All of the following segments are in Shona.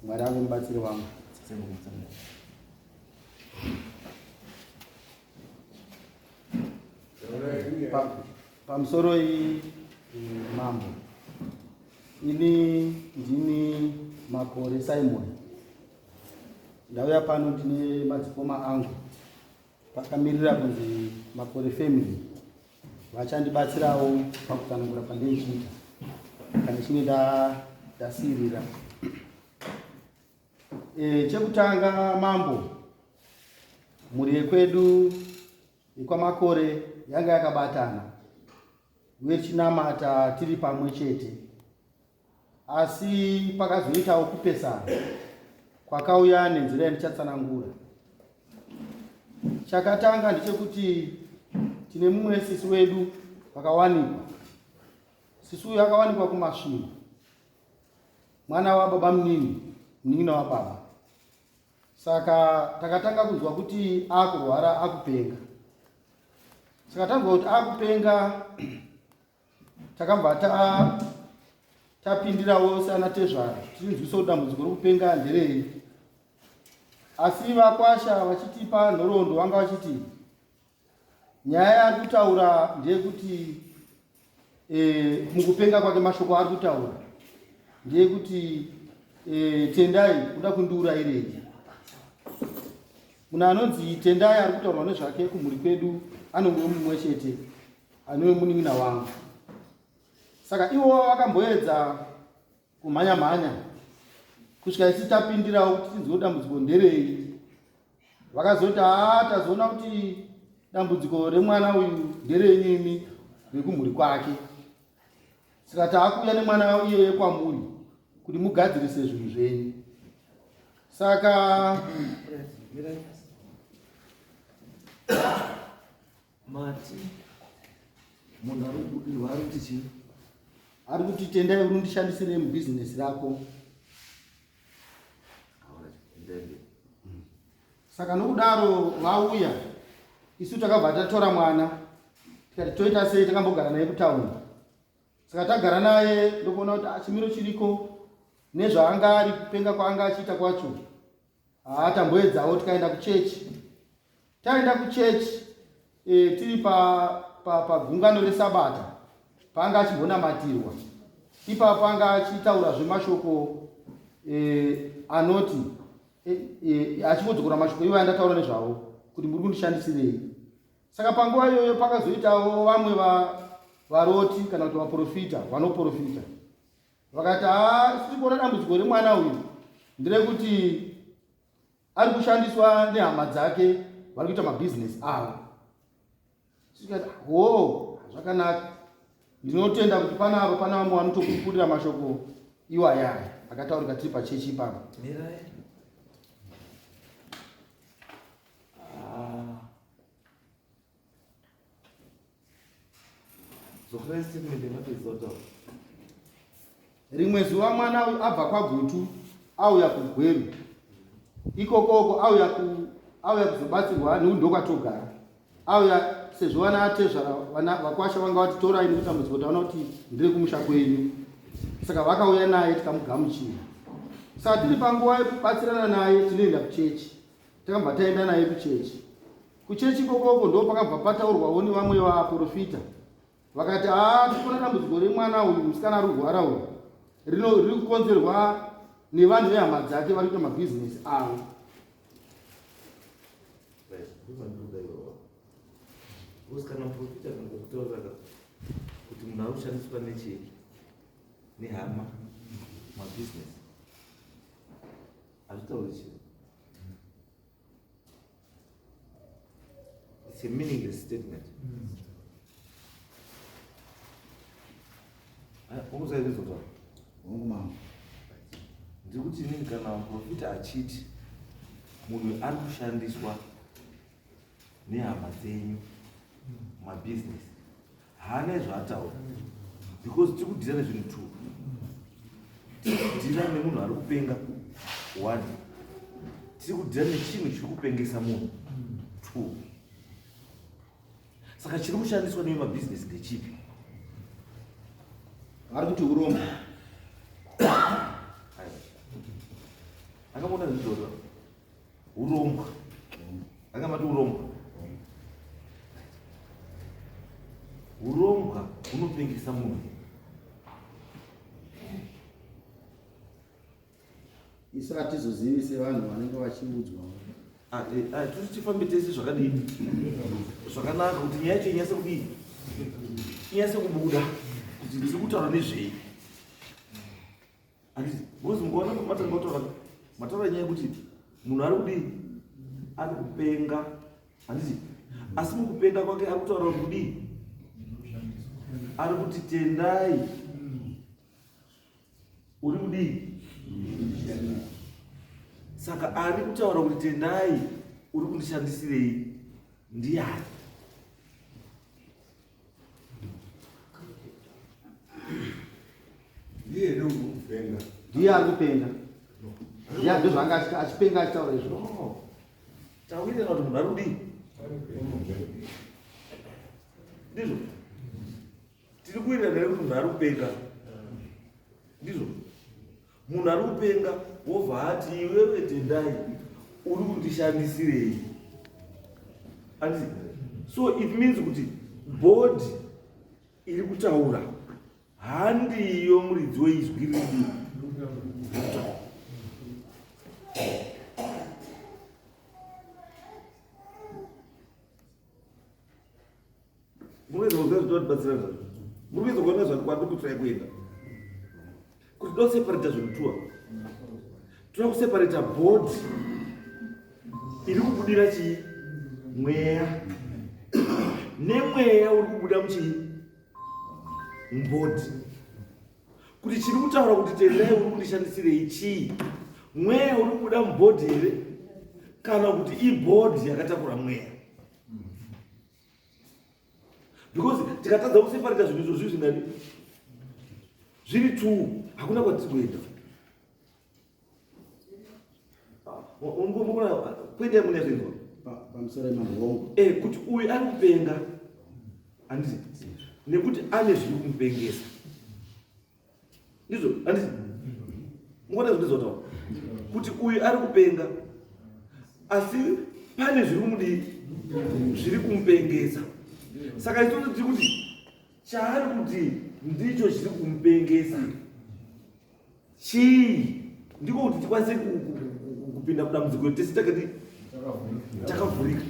Mwari ave mubatsiri wangu. Pamusoro iyi mambo, ini ndini Makore Simon, ndauya pano ndine madzikoma angu pakamirira kunzi Makore family vachandibatsirawo pakutsanangura kwandeichiita kana chinge ndasiirira. E, chekutanga mambo, mhuri yekwedu yekwaMakore yanga yakabatana uye tichinamata tiri pamwe chete, asi pakazoitawo kupesana kwakauya nenzira yandichatsanangura. Chakatanga ndechekuti tine mumwe sisi wedu vakawanikwa. Sisi uyu akawanikwa kuMasvingo, mwana wababa munini, munin'ina wababa. Saka takatanga kunzwa kuti akurwara, akupenga. Saka tanzwa kuti akupenga, takabva tapindirawo sana tezvara tichinzwisa kuti dambudziko rokupenga nderei. Asi vakwasha vachitipa nhoroondo vanga vachiti nyaya yaari kutaura ndeyekuti e, mukupenga kwake mashoko aari kutaura ndeyekuti e, Tendai kuda kundiurayirei. Munhu anonzi Tendai ari kutaurwa nezvake kumhuri kwedu anongove mumwe chete anove munin'ina wangu. Saka ivo vakamboedza kumhanya mhanya kusvika isi tapindirawo kuti tinzwe dambudziko nderei. Vakazoti haa, tazoona kuti dambudziko remwana uyu nderenyu imi vekumhuri kwake, saka taakuuya nemwana iyeye kwamuri kuti mugadzirise zvinhu zvenyu. Saka mati munhu ari kubudirwa ari kuti chii? Ari kuti Tendai uri undishandisire mubhizinesi rako. Saka nokudaro vauya, isu takabva tatora mwana tikati toita sei, takambogara naye kutauni. Saka tagara naye ndokuona kuti ah, chimiro chiriko nezvaanga ari kupenga kwaanga achiita kwacho, haa tamboedzawo tikaenda kuchechi. Taenda kuchechi e, tiri pagungano pa, pa resabata paanga achimbonamatirwa ipapo anga achitaura zvemashoko e, anoti e, e, achingodzokora mashoko ivo andataura nezvavo kuti muri kundishandisirei. Saka panguva iyoyo pakazoitawo vamwe varoti kana kuti vaprofita vanoprofita vakati haa, tiri kuona dambudziko remwana uyu nderekuti ari kushandiswa nehama dzake vari kuita mabhizinesi avo. Tikati ho, zvakanaka, ndinotenda kuti panapa pana vamwe vanotopupurira mashoko iwayaya akataurika tiri pachechi ipapo. Mirai. Ah. Dzokerai statement yemapedza kutaura. Rimwe zuva mwana uyu abva kwaGutu auya kuGweru ikokoko, auya ku auya kuzobatsirwa nekuti ndokwatogara. Auya sezvo vana atezvara vana vakwasha vanga vati torai nekuti dambudziko taona kuti ndiri kumusha kwenyu, saka vakauya naye tikamugamuchira. Saka tiri panguva yekubatsirana naye tinoenda kuchechi, takabva taenda naye kuchechi. Kuchechi ikokoko ndo pakabva pataurwawo nevamwe vaprofita vakati haa, tikuona dambudziko remwana uyu, musikana ari kurwara uyu, rino riri kukonzerwa nevanhu vehama dzake vari kuita mabhizinesi avo. Right, ndozvandinoda iwawa. Because kana muprofita akangokutaurira ka kuti munhu ari kushandiswa nechii nehama mabhizinesi, hazvitauri chinhu. It's a meaningless statement. Ukuzaizvizota Hongu mambo. Ndiri kuti inini kana muprofita achiti munhu ari kushandiswa nehama dzenyu mabhizinesi, haana zvaataura, because tiri kudhira nezvinhu two. Tiri kudhira nemunhu ari kupenga one, tiri kudhira nechinhu chiri kupengesa munhu two. Saka chiri kushandiswa nevemabhizinesi ndechipi? Vari kuti urombo. Mukuona zvidzoka. Urombwa. Anga mati urombwa. Urombwa hunopengesa munhu. Isu hatizozivi sevanhu vanenge vachiudzwa. Ah, eh, ah, tuti tifambe tese zvakadini zvakanaka kuti nyaya yacho inyase kudii inyase kubuda kuti ndiri kutaura nezvei handiti because mukaona matanga kutaura mataura nyaya yekuti munhu ari kudii ari kupenga handiti asi mukupenga kwake ari kutaura kuti kudii ari kuti tendai uri kudii saka ari kutaura kuti tendai uri kundishandisirei ndiyani Ndiye ari kupenga. Ndiye ndozvaanga achipenga achitaura izvo. Tawirira kuti munhu ari kudii? Ndizvo. Tiri kuwirirana here kuti munhu ari kupenga? Ndizvo. Munhu ari kupenga wobva ati iwewe Tendai uri kundishandisirei? Anditi? So it means kuti body iri kutaura handiyo muridzi weizwi riri kutaura. Muri kuedza kuziva zvinotibatsira zvazvo. Muri kuedza kuona zvati kwandiri kutsvai kuenda. Kuti do separate zvinhu tuwa. Toda kuseparata body iri kubudira chii? Mweya. Nemweya uri kubuda muchii? Mubody. Kuti chiri kutaura kuti tendai uri kundishandisirei chii? Mweya uri kubuda mubody here? Kana kuti ibody yakatakura mweya? Because tikatadza kuseparata zvinhu izvo zviri zvingani zviri two hakuna kwatiri kuenda kuenda mune zvinzwa pamusoro emabhongo eh kuti uyu ari kupenga handiti nekuti ane zviri kumupengesa ndizvo handiti mukuona zvandizvotaura kuti uyu ari kupenga asi pane zviri kumudii zviri kumupengesa saka isusu tiri kuti chaari kuti ndicho chiri kumupengesa chii ndiko kuti tikwanise kupinda kudambudziko tese takati takavhurika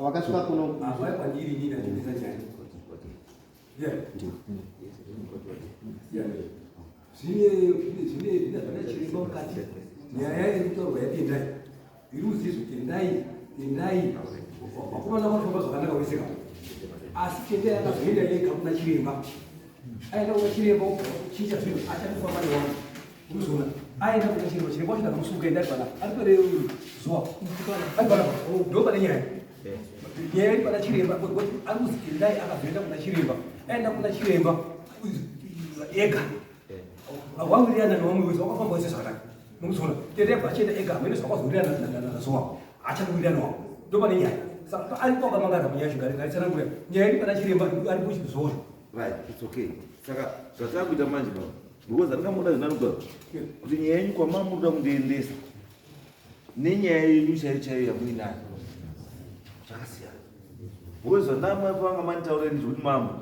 Wakasvika kuno zvine zvana chiremba mukati nyaya iri kutaurwa yatendai iri kuzizvo tendai tendai vakomana vanofamba zvakanaka wese ka asi tendai akazoenda ega kuna chiremba aenda kuna chiremba kuchinja zvinhu achatofamba newangu unozoona aenda kuna chiremba chiremba wacho ndakamusunga enda ari panapa ari pere zuva ari panapa ndo pane nyaya nyaya iri pana chiremba ari kuzi tendai akazoenda kuna chiremba aenda kuna chiremba ega wawirirana nevamwe wese wakafamba wese zvakanaka nokuzoona tendai achienda ega hamene zvakazowirirana nazuva achawirirana wavo ndo pane nyaya saka aripo akamangara munyaya yacho ngaritsanangura nyaya iri pana chiremba aripo chizozvo Right, it's okay. Saka zvatakuita manje baba. Because andingamuda zvinanogara kuti nyaya yenyu kwamamuda kundiendesa nenyaya yenyu chaiyo chaiyo yamuinayo zvakasiyana. Because zvandamwa panga manditaura ini zvekuti mambo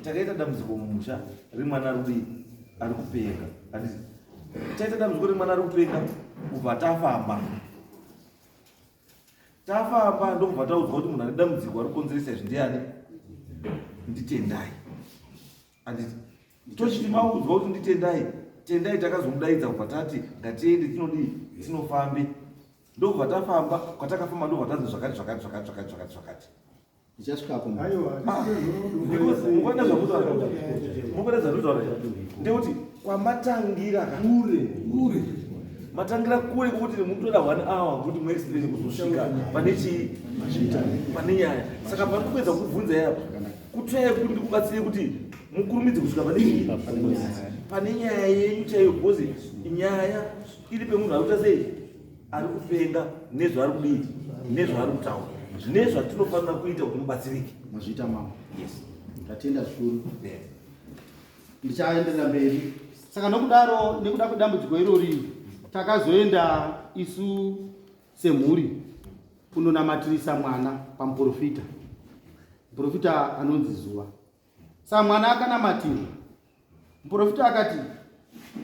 takaita dambudziko mumusha remwana ari kudii ari kupenga. Handiti taita dambudziko remwana ari kupenga kubva tafamba. Tafamba ndokubva taudzwa kuti munhu ane dambudziko ari kukonzeresa izvi ndiani? Nditendai. Anditi tochiti maudzwa kuti nditendai, tendai takazomudaidza kubva tati ngatiende tinodii tinofambe. Ndokubva tafamba kwatakafamba ndokubva tanzi zvakati zvakati zvakati zvakati zvakati zvakati. Ndichasvikako. Mukuona zvakutaura. Mukuona zvakutaura. Ndekuti kwamatangira kure. Kure. Matangira kure kwekuti munotoda one hour kuti muexplain kuzosvika pane chii pane nyaya. Saka pari kupedza kubvunza yapo. Kutsvaya kuti ndikubatsire kuti mukurumidze kusvika pane chii pane nyaya yenyu chaiyo because nyaya iri pemunhu akuita sei? Ari kupenga nezvaari kudii nezvaari kutaura nezvatinofanira kuita kuti mubatsirike. Mazviita mambo. Yes. Tatenda zvikuru. Ndichaenderera mberi. Saka nokudaro nekuda kwedambudziko irori takazoenda isu semhuri kunonamatirisa mwana pamuprofita. Muprofita anonzi Zuva. Saka mwana akanamatirwa. Muprofita akati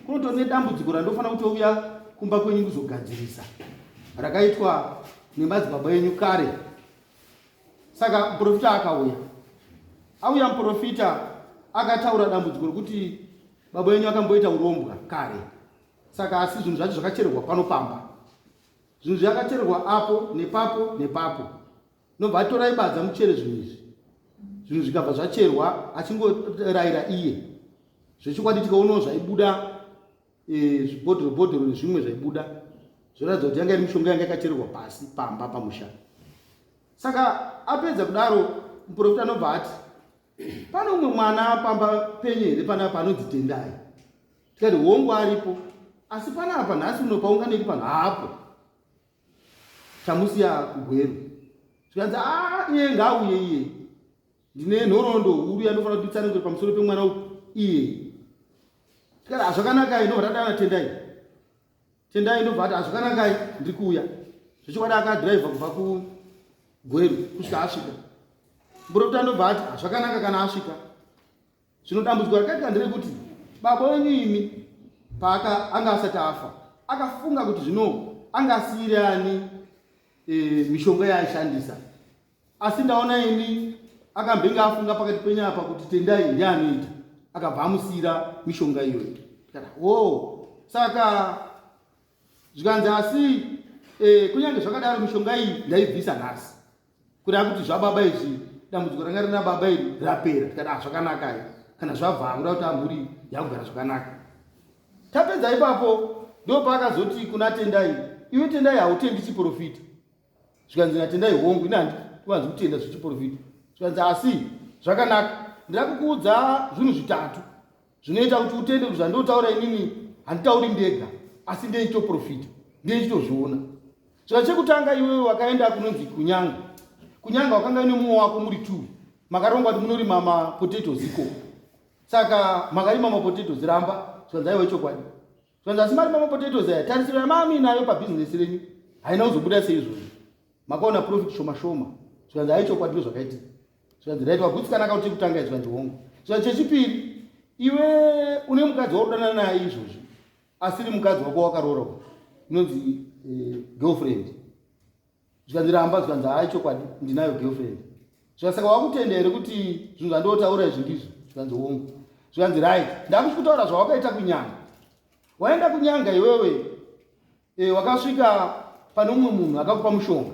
kunotori nedambudziko randofanira kutouya kumba kwenyu kuzogadzirisa rakaitwa nemadzibaba enyu kare. Saka muprofita akauya. Auya muprofita akataura dambudziko rekuti baba enyu akamboita urombwa kare. Saka asi zvinhu zvacho zvakachererwa pano pamba. Zvinhu zvakachererwa apo nepapo nepapo. Nobva atorai badza muchere zvinhu izvi. Zvinhu zvikabva zvacherwa achingorayira iye. Zvechokwadi tikaonawo zvaibuda e, zvibhodhoro bhodhoro nezvimwe zvaibuda zvoratidza kuti yanga iri mishonga yanga yakachererwa pasi pamba pamusha. Saka apedza kudaro muprofita anobva ati pane umwe mwana pamba penyu here panapa anonzi Tendai? Tikati hongu aripo, asi panapa nhasi uno paungano iri pano haapo. Tamusiya kuGweru. Zvikanzi a iye ngaauye iye, ndine nhoroondo huru yandofanira kuti nditsanangure pamusoro pemwana uyu iye. Tikati hazvakanakai, ndobva tadana Tendai. Tendai ndobva ati hazvakanakai, ndiri kuuya. Zvechokwadi akadhiraivha kubva kuGweru kusvika asvika. Muprofita ndobva ati hazvakanaka kana asvika. Zvino dambudziko rakaitika nderekuti baba wenyu imi paaka anga asati afa akafunga kuti zvino angasiire ani e, mishonga yaaishandisa asi ndaona ini akambenge afunga pakati penyu apa kuti Tendai ndiye anoita akabva amusiyira mishonga iyoyo. Tikati o oh, saka zvikanzi asi e, kunyange zvakadaro mishonga iyi ndaibvisa nhasi kureva kuti zvababa izvi dambudziko ranga rina baba iri rapera. Tikati ah, zvakanaka i kana zvabva kuda kuti amhuri yakugara zvakanaka. Tapedza ipapo ndopaakazoti kuna Tendai, iwe Tendai hautendi chiprofita? Zvikanzi naTendai hongu, ini handiwanzi kutenda zvechiprofita. Zvikanzi asi zvakanaka, ndira kukuudza zvinhu zvitatu zvinoita kuti utende kuti zvandinotaura inini handitauri ndega asi ndeichitoprofita ndeichitozviona. Zvika chekutanga, iwewe wakaenda kunonzi kunyanga. Kunyanga wakanga ine mumwe wako muri two, makarongwa kuti munorima mapotatoes ikoko. Saka makarima mapotatoes ramba. Zvikanzi aiwa chokwadi. Zvikanzi asi marima mapotatoes aya, tarisiro yamamuinayo pabhizinesi renyu haina kuzobuda seizvozvo, makaona profit shoma shoma. Zvikanzi ai chokwadi ndozvakaitika. Zvikanzi right, wagutsikana kauti chekutanga? Zvikanzi hongu. Zvikanzi chechipiri, iwe une mukadzi wakudanana naye izvozvi asiri mukadzi wako wakaroora inonzi eh, girlfriend. Zvikanzi ramba. Zvikanzi hai chokwadi ndinayo girlfriend. Zvikanzi saka wakutenda here kuti zvinhu zvandotaura izvi ndizvo? Zvikanzi hongu. Zvikanzi right, ndakuchi kutaura zvawakaita kunyanga. Waenda kunyanga iwewe e, wakasvika pane umwe munhu akakupa mushonga.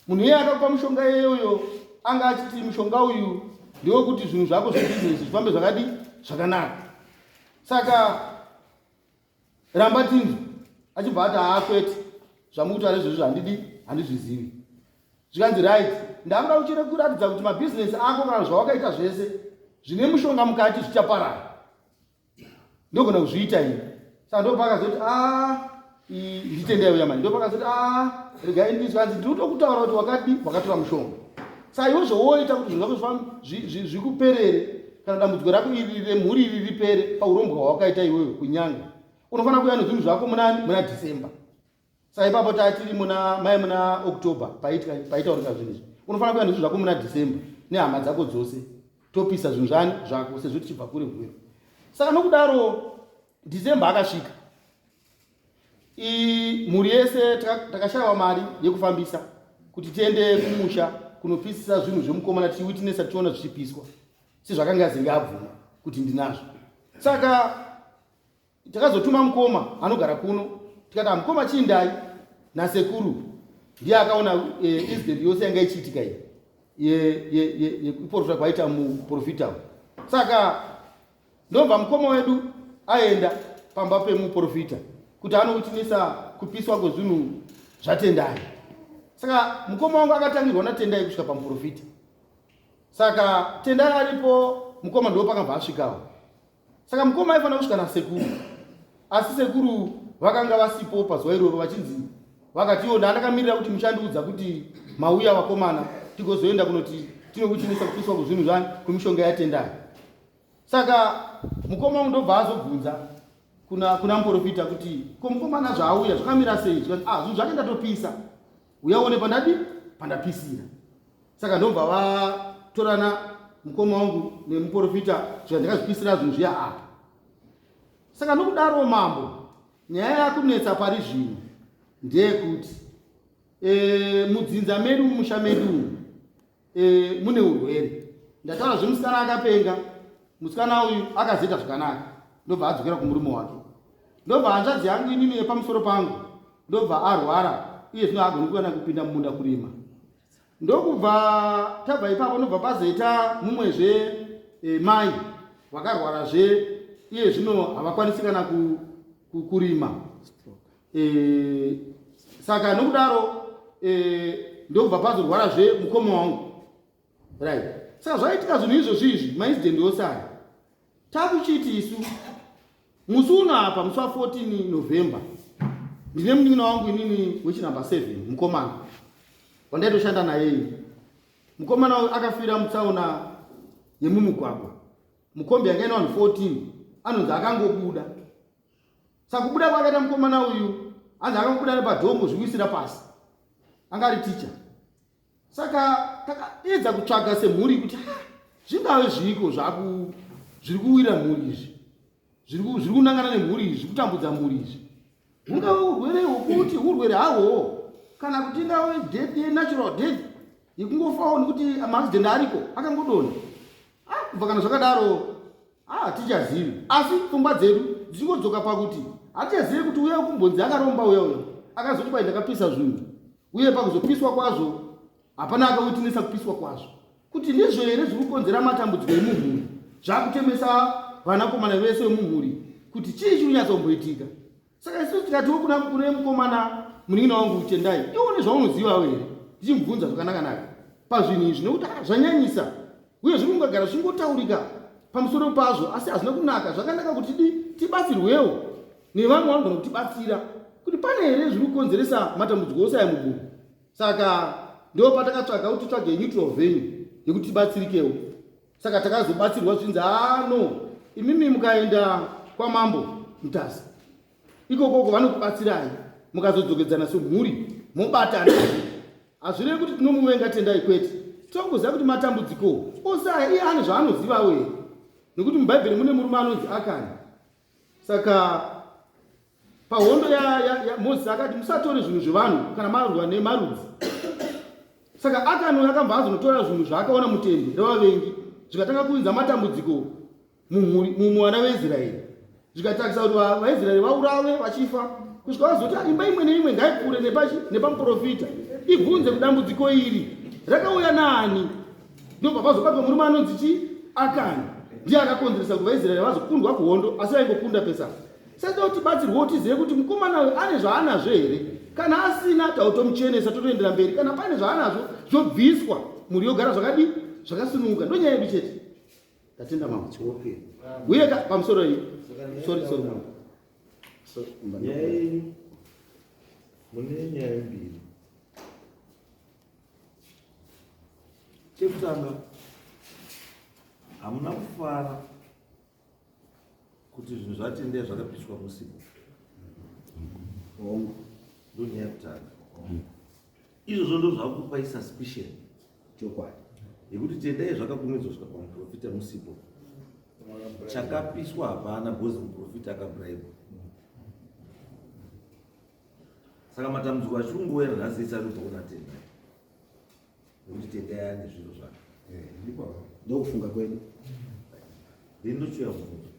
Munhu iye akakupa mushonga iyoyo anga achiti mushonga uyu ndewekuti zvinhu zvako zvebhizinesi zvifambe zvakadi zvakanaka. Saka ramba tinzwi. Achibva ati haa kwete, zvamukutaura izvozvo handidi, handizvizivi. Zvikanzi right, ndakuda kuchire kuratidza kuti mabhizinesi ako kana zvawakaita zvese zvine mushonga mukati zvichaparara, ndogona kuzviita ini. Saka ndopakazoti a nditendai uya mani, ndopakazoti a regai ndizvanzi ndiri kutokutaura kuti wakadi wakatora mushonga. Saka iwe zvowoita kuti zvinhu zvako zvikuperere kana dambudziko rako iri remhuri iri ripere paurombwa hwawakaita iwewe kunyanga, unofanira kuuya nezvinhu zvako munani muna December. Saka ipapo tatiri muna mai muna October paitaurika zvinhu izvi, unofanira kuuya nezvinhu zvako muna December nehama dzako dzose, topisa zvinhu zvani zvako sezvo tichibva kure kure. Saka nokudaro December akasvika, mhuri yese takashayiwa mari yekufambisa kuti tiende kumusha kunopisisa zvinhu zvemukomana tichiwitinesa tichiona zvichipiswa sezvakanga azenge abvuma kuti ndinazvo. Saka takazotuma mukoma anogara kuno, tikati mukoma chiindai nasekuru, ndiye akaona e, incident yose yanga ichiitika iyi yekuprofita kwaita muprofita. Saka ndobva mukoma wedu aenda pamba pemuprofita kuti anowitinisa kupiswa kwezvinhu zvaTendai. Saka mukoma wangu akatangirwa naTendai kusvika pamuprofita. Saka Tendai aripo, mukoma ndo pakabva asvikawo. Saka mukoma aifanira kusvika nasekuru, asi sekuru vakanga vasipo pazuva iroro vachinzi vakati iwo ndandakamirira kuti muchandiudza kuti mauya vakomana tigozoenda kunoti tinokuchinisa kupiswa kuzvinhu zvani kwemishonga yatendai saka mukoma wangu ndobva azobvunza kuna, kuna muprofita kuti ko mukomana zvaauya zvakamira sei zvikanzi ah zvinhu zvake ndatopisa uya uone pandadi pandapisira saka ndobva vatorana mukoma wangu nemuprofita zvika ndakazvipisira zvinhu zviya apa saka nokudaro mambo nyaya yakunetsa pari zvino ndeyekuti e, mudzinza medu mumusha medu e, mune urwere ndataura zvemusikana akapenga musikana uyu akazoita zvakanaka ndobva adzokera kumurume wake ndobva hanzvadzi yangu inini yepamusoro pangu ndobva arwara iye zvino agoni kuwana kupinda mumunda kurima ndokubva tabva ipapo ndobva pazoita mumwezve e, mai vakarwarazve iye zvino havakwanisi kana ku, ku, kurima e, saka nokudaro e, ndokubva pazorwarazve mukoma wangu right saka zvaitika zvinhu izvozvi izvi maincident ose aya takuchiti isu musi uno apa musi wa 14 november ndine munin'ina wangu inini wechinumber 7 mukomana wandaitoshanda naye ini mukomana uyu akafira mutsaona yemumugwagwa mukombi yanga ina vanhu 14 anonzi akangobuda saka kubuda kwakaita mukomana uyu anzi akangobuda nepadhongo zvikuisira pasi anga ari ticha saka takaedza kutsvaga semhuri kuti zvingave zviiko zvaku zviri kuwira mhuri izvi zviri kunangana nemhuri izvi zviri kutambudza mhuri izvi hungave urwere hwokuti urwere hahwowo kana kuti ingave death yenatural death yekungofawo nekuti maaccident ariko akangodonha ah, kubva kana zvakadaro ah, hatichazivi asi pfungwa dzedu dzichingodzoka pakuti hatichazivi kuti uya kumbonzi akaromba uya uya akazoti kwai ndakapisa zvinhu uye pakuzopiswa kwazvo hapana akawitinesa kupiswa kwazvo kuti ndizvo here zviri kukonzera matambudziko emumhuri zvakutemesa vanakomana vese vemumhuri kuti chii chiri kunyatsomboitika saka isusu tikatiwo kuna kune mukomana munin'ina wangu tendai iwo nezvaunozivawo here tichimubvunza zvakanakanaka pazvinhu izvi nekuti ah, zvanyanyisa uye zviri kungagara zvichingotaurika pamusoro pazvo asi hazvina kunaka zvakanaka kuti di tibatsirwewo nevamwe vanogona kutibatsira kuti pane here zviri kukonzeresa matambudziko ose aya mumhuri saka ndo patakatsvaga kuti titsvage neutral venue yekuti tibatsirikewo saka takazobatsirwa zvinzi haa no imimi mukaenda kwamambo mutasa ikokoko vanokubatsirai mukazodzokedzana semhuri mobatana hazvirevi kuti tinomuvenga tendai kwete tongoziva kuti matambudziko ose aya iye ane zvaanozivawo here nekuti mubhaibheri mune murume anonzi akani saka pahondo yamozisi akati musatore zvinhu zvevanhu kana marwa nemarudzi saka akani uyo akambva azonotora zvinhu zvaakaona mutende revavengi zvikatanga kuunza matambudziko mumwana veisraeri zvikatakisa kuti vaisraeri vaurawe vachifa kusvika vazoti ah, imba imwe neimwe ngaipfuure nepamuprofita ibvunze kudambudziko iri rakauya naani ndobva pazobatwa murume anonzi chi akani ndiye akakonzeresa kuti vaisraeri vazokundwa kuhondo asi vaingokunda pesa saka kuti tibatsirwewo tizive kuti mukomana uyu ane zvaanazvo here kana asina tautomuchenesa totoendera mberi kana pane zvaanazvo zvobviswa mhuri yogara zvakadii zvakasununguka ndonyaya yedu chete tatenda mama Okay. uye ka pamusoro iyi sorry sorry mama Nyaya yenyu mune nyaya mbiri. Chekutanga hamuna kufara kuti zvinhu zvatendea zvakapiswa musipo. Hongu. Ndonyaya yekutanga. Izvozvo ndozvakupai suspicion. Chokwadi. Yekuti tendai zvakakumidzwa svika pamuprofita musipo. Chakapiswa hapana because muprofita akabribwa. Saka matambudziko achirungouya nhasi ese anobva kuna Tendai. Nekuti Tendai ane zviro zvake. Eh, ndokufunga kwedu. Then ndochiuya mubvunzo.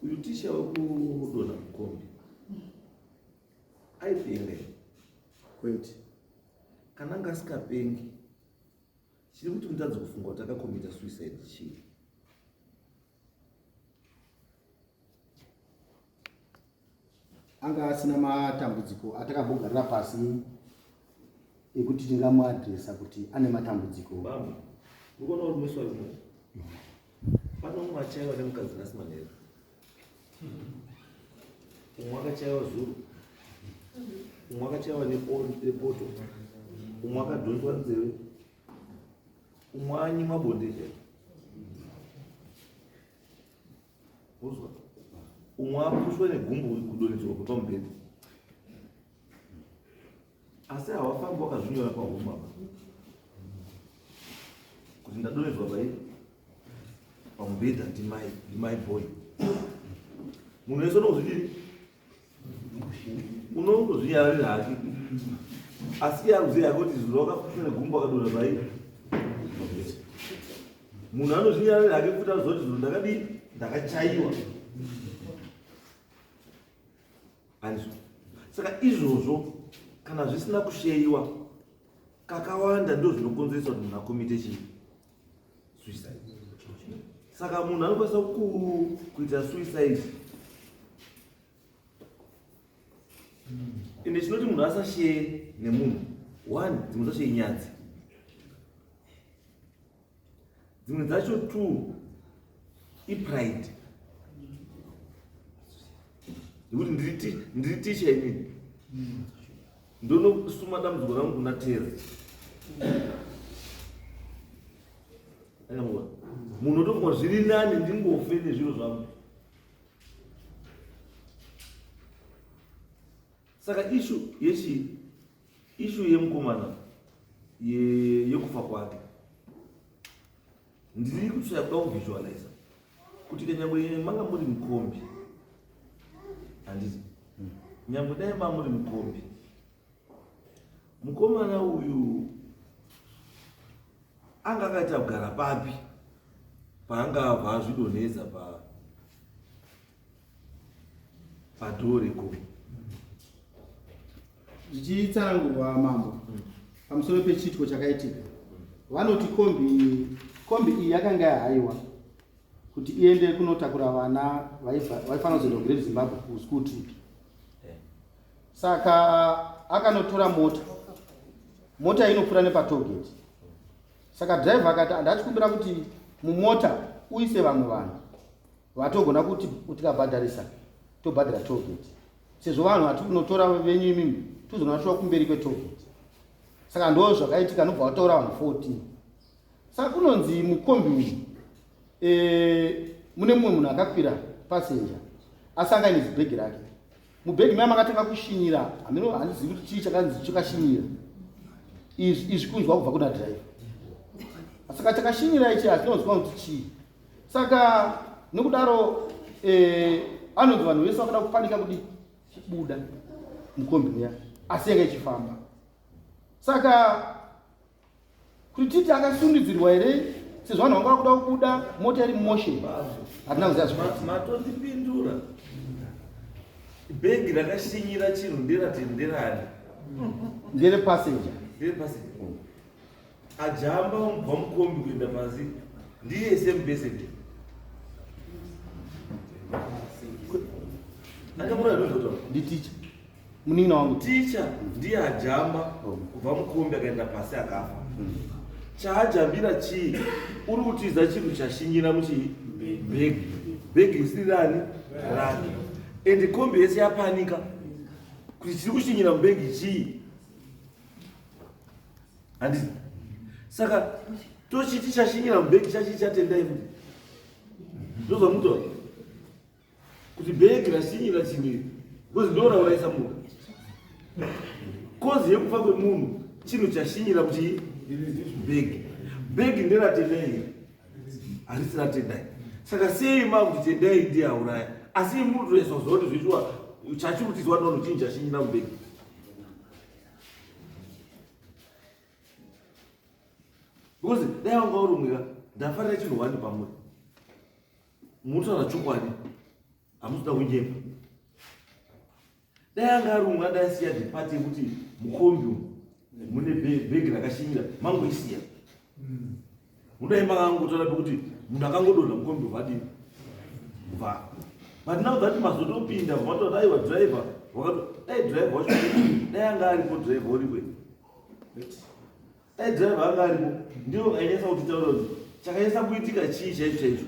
Uyu tisha wekudonha mukombi aipenga here? Kwete. Kana anga asikapengi, chiri kuti mutadze kufunga kuti akakomita suicide chii? Anga asina matambudziko atakambogarira pasi ekuti tingamuadresa kuti ane matambudziko. Baba, urikuona uri musi wacho pane umwe achaiwa nemukadzi nhasi manheru. Umwe akachaiwa zuro, umwe akachaiwa nepoto, umwe akadhonzwa nzeve, umwe anyimwa bonde chaiko. Uzwa? Umwe apushwa negumbo kudonhedzwa pamubhedha. Asi hawafambi wakazvinyora pahuma apa kuti ndadonhedzwa pai pamubhedha ndimai ndimai boy. Munhu wese unozvidini? Unongozvinyararira hake. Asi iye akuziva hake kuti zuva wakapushwa negumbo akadonha pai. Munhu anozvinyararira hake kuti aziva kuti zuro ndakadii ndakachaiwa. Handizvo. Saka izvozvo kana zvisina kusheyiwa kakawanda ndo zvinokonzeresa kuti munhu akomite chii suicide. Saka munhu anokwanisa kuita suicide ende chinoti munhu asasheye nemunhu one dzimwe dzacho inyadzi dzimwe dzacho two ipride nekuti ndiri ticha inini ndonosuma dambudziko rangu kuna tera munhu otofunga zviri nani ndingofe nezviro zvangu Saka issue yechi issue yemukomana ye yekufa kwake ndiri kutsvaya kuda kuvisualiza kuti kanyangwe manga muri mukombi handiti nyangwe dai ma muri mukombi mukomana uyu anga akaita kugara papi paanga abva azvidonhedza pa Padhoo regomo. Zvichitsanangurwa mambo pamusoro pechiitiko chakaitika vanoti kombi kombi iyi yakanga yahaiwa kuti iende kunotakura vana vaifanira kuzoenda kuGreat Zimbabwe kuschool trip. Saka akanotora mota, mota inopfuura nepatollgate. Saka driver akati andachikumbira kuti mumota uise vamwe vanhu Vatogona kuti tikabhadharisa tobhadhara tollgate sezvo vanhu vati kunotora venyu imimi tozonovatora kumberi kwetollgate. Saka ndo zvakaitika, anobva vataura vanhu 14. Saka kunonzi mukombi umu e, mune mumwe munhu akakwira passenger asi anga aine zibhegi rake. Mubhegi maya makatanga kushinyira, hameno handizivi kuti chii chakanzi chakashinyira. Izvi izvi kunzwa kubva kuna driver. Saka chakashinyira ichi hatinonzwa kuti chii. Saka nokudaro eh, anonzi vanhu vese vakada kupanika kudi kubuda mukombi muya asi yanga ichifamba. Saka kuti titi akasundidzirwa here sezvo vanhu vanga vakuda kubuda mota iri motion hatina kuziva zvakati. Matondipindura. Bhegi rakashinyira chinhu nderatenderani. Ndere passenger. Ndere passenger. Ajamba kubva mukombi kuenda pasi ndiye same person. Nditicha munin'ina wangu. Ticha ndiye ajamba kubva mukombi akaenda pasi akafa. Chaajambira chii? Uri kutiza chinhu chashinyira muchii? Bhegi. Bhegi risiri rani? Rake. And kombi yese yapanika kuti chiri kushinyira mubhegi chii? Handiti? Saka tochiti chashinyira mubhegi chachii chatendai futi. Ndozvamutora. Kuti bhegi rashinyira chinhu iri. Because ndoraurayisa munhu. Kozi yekufa kwemunhu chinhu chashinyira kuti bhegi. Bhegi nderatendai here? Harisi ratendai. Saka sei makuti tendai ndiye auraya? Asi munotoiswa zvakuti zvichiwa chachirutizwa nono chinhu chashinyira mubhegi. Because dai wanga uri mwira ndafarira chinhu wani pamuri munotaura chokwadi hamusi kuda kunyepa dai anga ari umwe adai asiya the part yekuti mukombi umu mune bhegi rakashinyira mangoisiya mudai makangotaura pekuti munhu akangodonha mukombi vadii va but now that mazotopinda matoti aiwa driver wakato dai driver wacho dai anga aripo driver urikwe dai driver anga aripo ndiwo ainyasa kutitaura kuti chakanyasa kuitika chii chaicho chaicho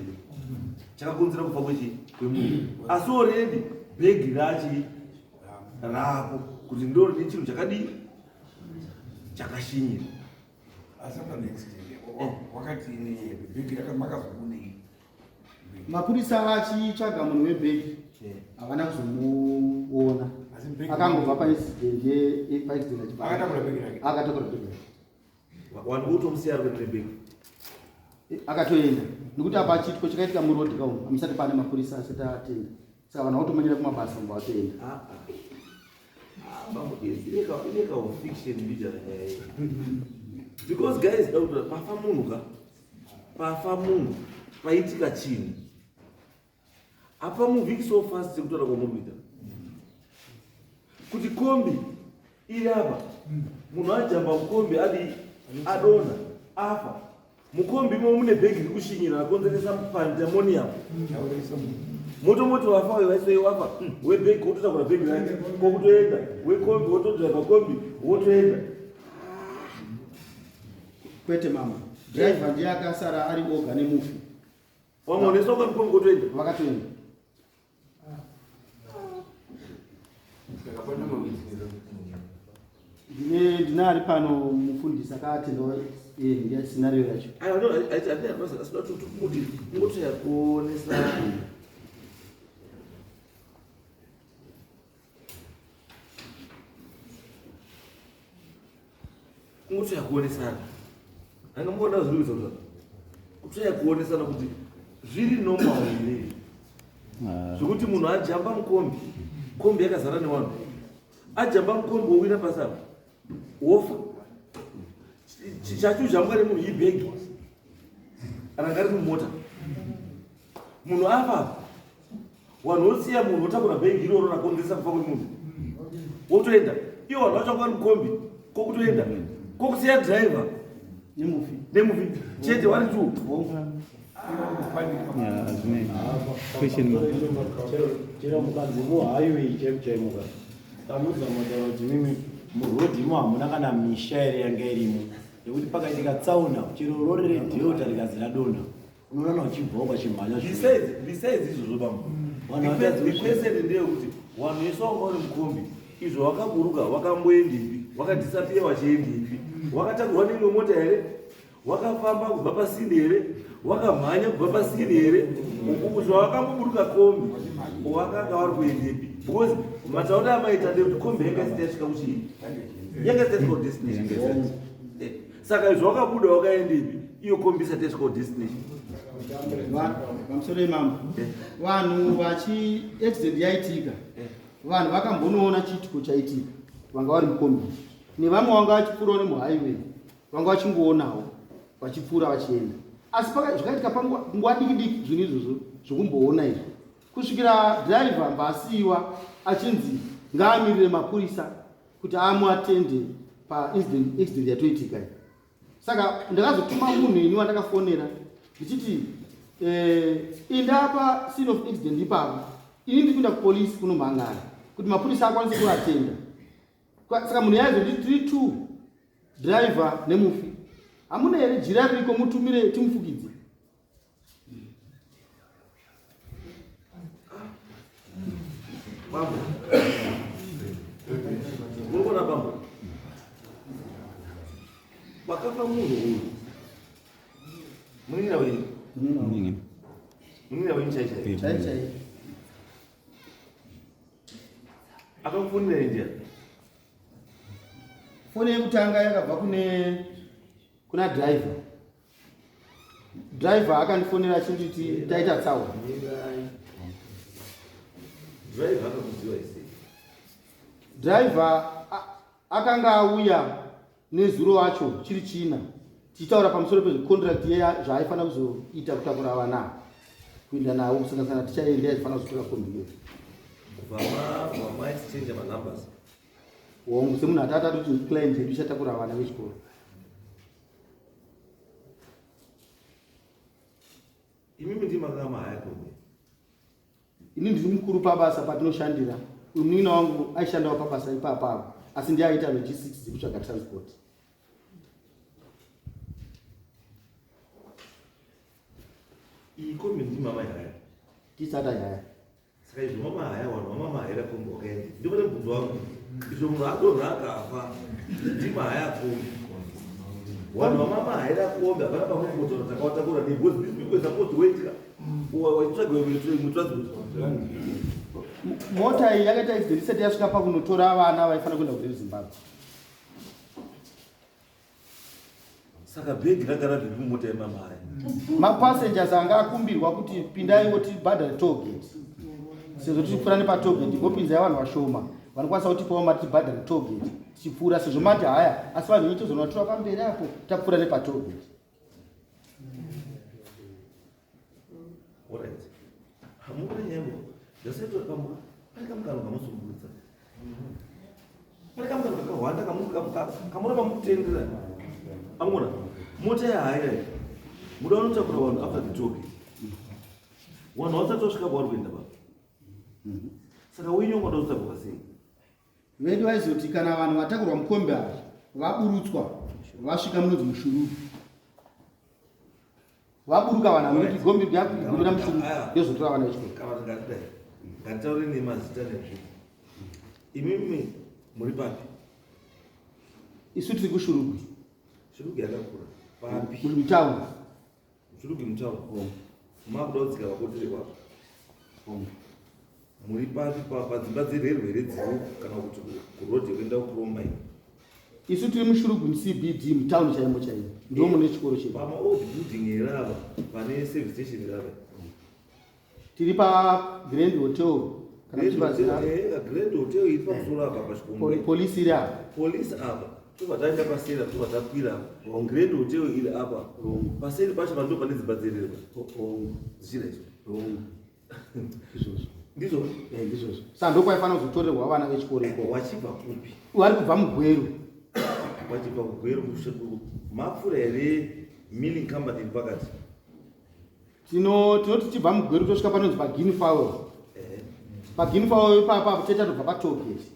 chakakonzera kufa kwechii kwemunhu asi already. Bhegi rachi rako kuti ndo rine chinhu chakadii chakashinyira. Asi pane accident wakati bhegi rakamakazobuda. Mapurisa achitsvaga munhu webhegi havana kuzomuona, akangobva paincident paaccident akatakura bhegi rake, akatakura bhegi rake. Vanhu votomusiya ari kuenda nebhegi, akatoenda nekuti apa chiitiko chakaitika muroad kaumu, hamusati pane mapurisa asati atenda, saka vanhu vakutomanyira kumabasa mba vatoenda. Ine kafiction mbijana nyaya iyi, because guys, dakuti pafa munhu ka, pafa munhu, paitika chinhu apa muvhiki so fast sekutaura kwamuri kuita kuti kombi iri apa, munhu ajamba mukombi, adi adonha, afa. Mukombi imo mune bhegi riri kushinyira rakonzeresa pandemonium. Motomoti wafa uyo, waisei wafa webhegi wototakura bhegi rake kokutoenda, wekombi wotodhiraivha kombi wotoenda. Kwete mama, driver ndiye akasara ari oga nemufi. Vamwe vaneswa mukombi kotoenda. Vakatoenda. Ndine ndine ari pano mufundisi akaatendawo ndiye scenario yacho. Asida kuti kungotoya kuonesana, kungotoya kuonesana. Angamuona zviri kuita kutoya kuonesana kuti zviri normal here zvekuti munhu ajamba mukombi, kombi yakazara nevanhu, ajamba mukombi wowira pasi apa wofa, chachujambwa nemunhu ibhegi ranga riri mumota, munhu afa, vanhu vosiya munhu wotakura bhegi iroro rakonzeresa kufa kwemunhu wotoenda, ivo vanhu vacho vari mukombi kokutoenda kokusiya driver nemufi. Nemufi chete vari two. Question mark. Chero mukanzi muhighway chaimo chaimo ka, tanudza mataura kuti mimi murodhi imo hamuna kana misha here yanga irimo, nekuti pakaitika tsaona chero rori reDelta rikazi radonha unoona uchibvawo pachimhanya. Besides izvozvo bambo, Vanhu vatadzi the question ndeyekuti vanhu vese vanga vari mukombi izvo vakaburuka vakamboendepi, vakadisappear vachiendepi? Wakatakurwa neimwe mota here? Wakafamba kubva pasini here? Wakamhanya kubva pasini here? Zvavakamboburuka kombi wakanga vari kuendepi? Because matauri amaita ndekuti kombi yanga isati yasvika kuchii, yanga isati yasvika kudestination. Saka izvo wakabuda wakaendepi iyo kombi isati yasvika kudestination? Pamusoro imambo, vanhu vachi accident yaitika, vanhu vakambonoona chiitiko chaitika vanga vari mukombi nevamwe vanga vachipfuurawo nemuhighway, vanga vachingoonawo vachipfuura vachienda, asi zvakaitika panguva diki diki zvinhu izvozvo zvokumboona izvi kusvikira driver mbasiyiwa achinzi ngaamirire mapurisa kuti amuatende paincident accident yatoitika iyi. Saka ndakazotuma munhu ini wandakafonera ndichiti inda pa scene of accident ipapo, ini ndiri kuenda kupolisi kunomhangara kuti mapurisa akwanise kuatenda. Saka munhu yaizoti tiri two, driver nemufi, hamuna here jira ririko mutumire timufukidze? Bambo, murikuona bambo, pakafa munhu uyu munin'ina wenyu, munin'ina wenyu chai chai? Chai chai. Akakufonera india? Foni yekutanga yakabva kune kuna driver. Driver akandifonera achinditi taita tsaona. Driver akakuziva isi? Driver akanga auya nezuro wacho chiri china tichitaura pamusoro pezvecontract yeya zvaaifanira kuzoita kutakura vana kuenda navo kusanganisana tichaenda aifanira kuzotora kombi iyo. Kubva maexchange manumbers? Hongu, semunhu atata toti client yedu ichatakura vana vechikoro. Imimi ndimi makahaya kombi? Ini ndiri mukuru pabasa patinoshandira. Uyu munin'ina wangu aishandawo pabasa ipapapo, asi ndiye aita logistics dzekutsvaga transport. Iyi kombi ndimi mamaihaya? Tisati ahaya. Saka izvo mamahaya vanhu vamamahayira kombi wakaenda. Ndipo pane mubvunzo wangu. Izvo munhu adonha akafa ndimahaya kombi. Vanhu vamamahayira kombi hapana pamwe takawatakura nei because these people are supposed to wait ka. Wachitsvaga imwe transport. Mota iyi yakaita accident isati yasvika pakunotora vana vaifanira kuenda kuReal Zimbabwe. Saka bhegi ranga rabvepi mumota yemamhaya? Mapassengers anga akumbirwa kuti pindai tibhadhare toll gate. Sezvo tichipfuura nepatoll gate ngopinzai vanhu vashoma vanokwanisa kutipawo mari tibhadhare toll gate tichipfuura sezvo mati haya asi vanhu venyu tozonovatora pamberi apo tapfuura nepatoll gate. Alright. Hamuna nyambo. Ndasaitwa pamwe. Pane kamukano kamusungudza. Pane kamukano kakahwanda kamuramba mukutendera. Amuna. Mota yahaira. Muda unotakura vanhu after the talk. Vanhu vasati vasvika kwavari kuenda baba. Saka wenyu wangada kutakurwa sei? Vedu vaizoti kana vanhu vatakurwa mukombi ava vaburutswa vasvika munonzi mushururu. Vaburuka vanhu ava nekuti gombi yakugumira mushururu yozotora vana vechikoro. Kana kuti ngatidai. Ngatitaure nemazita nezvinhu. Imimi muri papi? Isu tiri kuShurugwi. Shurugwi yakakura. Papi? Mutauni. Shurugwi mutauni. Oh. Makuda kudzika vakotere kwapo. Oh. Muri papi padzimba dzererwe here dziri kana kuti kuroad yekuenda kuChrome mine? Isu tiri muShurugwi muCBD mutauni chaimo chaimo. Ndimo mune chikoro chedu. Pama old building here apa pane service station here apa? Tiri pa Grand Hotel. Kana Grand muchipaziva. Hotel, eh, Grand Hotel iri pamusoro apa pachikomo. Police iri apa. Police apa. Tobva taenda paseri apa, tobva takwira apa. Grand Hotel iri apa. Paseri pacho pa ndipo pane dzimba dzererwa. Dzichira izvo. Izvozvo. Ndizvo? Eh, ndizvozvo. Saka ndokwaifanira kuzotorerwa vana vechikoro ikoko. Wachibva kupi? Vari kubva muGweru. Wachibva kuGweru kusvika mapfura here milling company iri pakati? Tinoti tichibva muGweru tosvika panonzi paGuinea Fowl. PaGuinea Fowl ipapa apo tete tatobva patoll gate.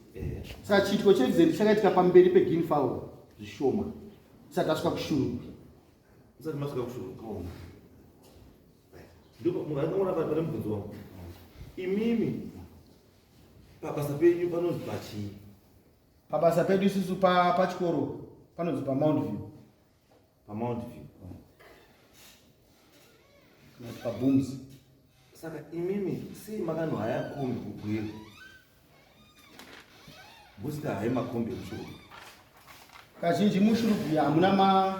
Saka chiitiko cheaccident chakaitika pamberi peGuinea Fowl zvishoma. Tisati tasvika kuShurugwi. Musati masvika kuShurugwi. Ndipo mungaona pane mubvunzo wangu. Imimi pabasa penyu panonzi pachii? Pabasa pedu isusu pachikoro panonzi paMount View. PaMount View. Kana kuti paBooms. Saka imimi sei makanohaya kombi kuGweru? Musingahayi makombi emuShurugwi. Kazhinji muShurugwi hamuna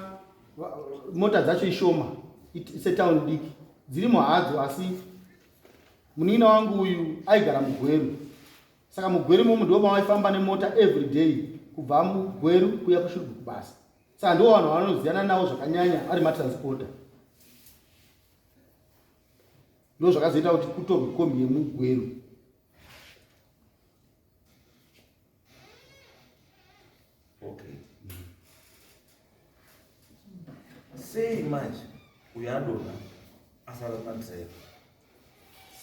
mota dzacho ishoma, setown diki. Dzirimo hadzo asi munin'ina wangu uyu aigara muGweru. Saka muGweru imomo ndipo pavaifamba nemota every day kubva muGweru kuya kuShurugwi kubasa. Saka ndivo vanhu vanoziyana navo zvakanyanya ari matransporter. Ndizvo zvakazoita kuti kutorwe kombi yemuGweru. Okay. Sei manje uyo adonha asara nadriver?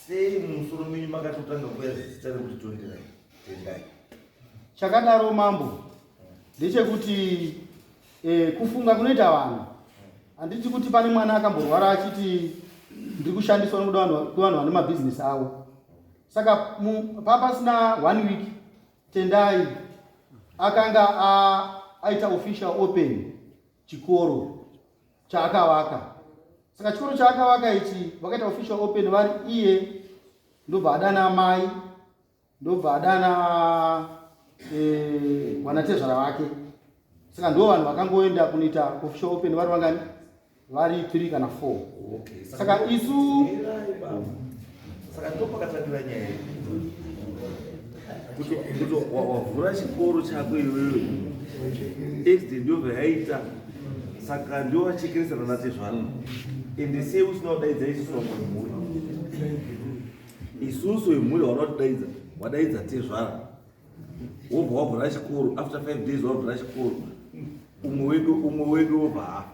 Sei mumusoro menyu makatotanga kuya zita rekuti tonderai tendai? Chakadaro mambo ndechekuti kufunga kunoita vanhu. Handiti kuti pane mwana akamborwara achiti ndiri kushandiswa nekuda kwevanhu vane mabhizinesi avo. Saka papasina 1 week Tendai akanga aita official open chikoro chaakavaka. Saka chikoro chaakavaka ichi vakaita official open vari iye ndobva adana amai ndobva adana vanatezvara vake. Saka ndo vanhu vakangoenda kunoita official open vari vangani? Vari 3 kana 4. Okay. Saka isu Saka ndo pakatangira nyaya iyi. Kuti wavhura chikoro chako iwewe. Accident ndobva yaita. Saka ndio vachekeresana natezvara. Ende sei usina kudaidza isusu vamwe vemhuri? Isusu vemhuri hauna kutidaidza, wadaidza tezvara. Wobva wavhura chikoro, after 5 days wavhura chikoro. Umwe wedu wobva afa.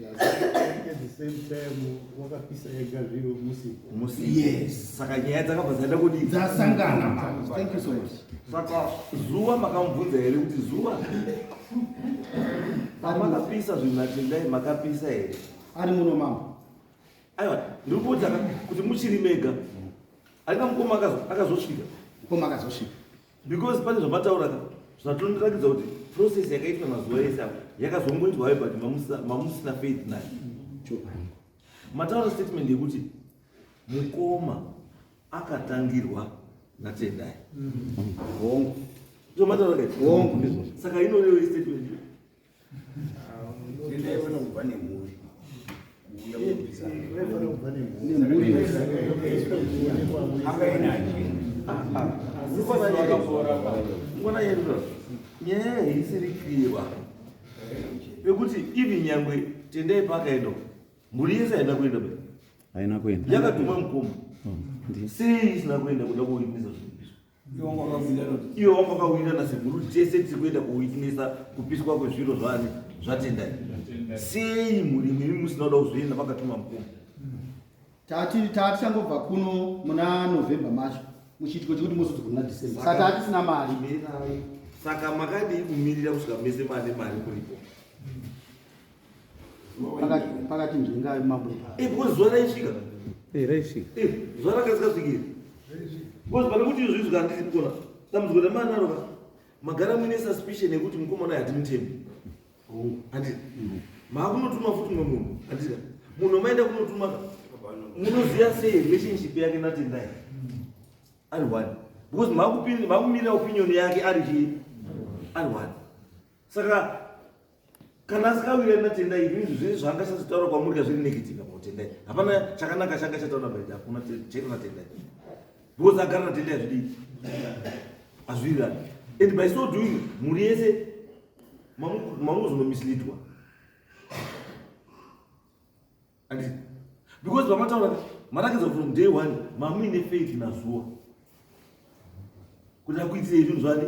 At the same time wakapisa ega zviro musi. Musi. Yes. Saka nyaya dzakabva dzaenda kudii? Dzasangana manje. Thank you so much. Saka zuva makamubvunza here kuti zuva pamakapisa zvinhu naTendai makapisa here? Ari muno mama. Aiwa, ndiri kuudza kuti muchiri mega. Aina mukoma akazosvika. Mukoma akazosvika. Because pane zvamataura ka zvatondiratidza kuti process yakaitwa mazuva ese apo yakazongoitwa hayo but mamusina faith nayo. Mataura statement yekuti mukoma akatangirwa naTendai. Hongu. Zvamataura ka? Hongu ndizvozvo. Saka inorewo statement iyo. Tendai vanobva nemhuri. Kuuya kupisa. Nemhuri. Ngona yedu nyaya haisiri clear pekuti even nyangwe Tendai paakaenda mhuri yese haina kuenda ba haina kuenda yakatuma mukoma sei isina kuenda kuda kuwitnessa zvinopiswa Iwo iwo wanga wakawira nasekuru tese tiri kuenda kuwitnessa kupiswa kwezviro zvani zvaTendai sei mhuri imimi musina kuda kuzoenda vakatuma mukoma Tati tatichangobva kuno muna November macho muchiitiko chekuti mozodzoka muna December. Saka tatisina mari. Mirai. Saka makadii kumirira kusvika mese mane mari muripo? Pakati nzvenga mambo. Eh, because zuva raisvika. Eh, raisvika. Eh, zuva rakasikasvikira. Because pane kuti izvi izvi handisi kukona. Dambudziko ramanaro ka. Magara muine suspicion yekuti mukomana hatimutembi. Handiti. Maakunotuma futi mumwe munhu. Handiti. Munhu maenda kunotuma ka. Munoziva sei relationship yake naTendai? Ari one. Because maakumirira opinion yake ari chii? Ari one. Saka kana asikawirani naTendai izvi zvese zvaanga achataura kwamuri ka zviri negative about Tendai. Hapana chakanaka changa chataura about hakuna chero naTendai. Because agara naTendai hazvidii. Hazviwirirani. And by so doing mhuri yese mamuzonomisleadwa. Handiti? Because pamataura marakidza from day one mamuine faith naZuwa kuti akuitirei zvinhu zvani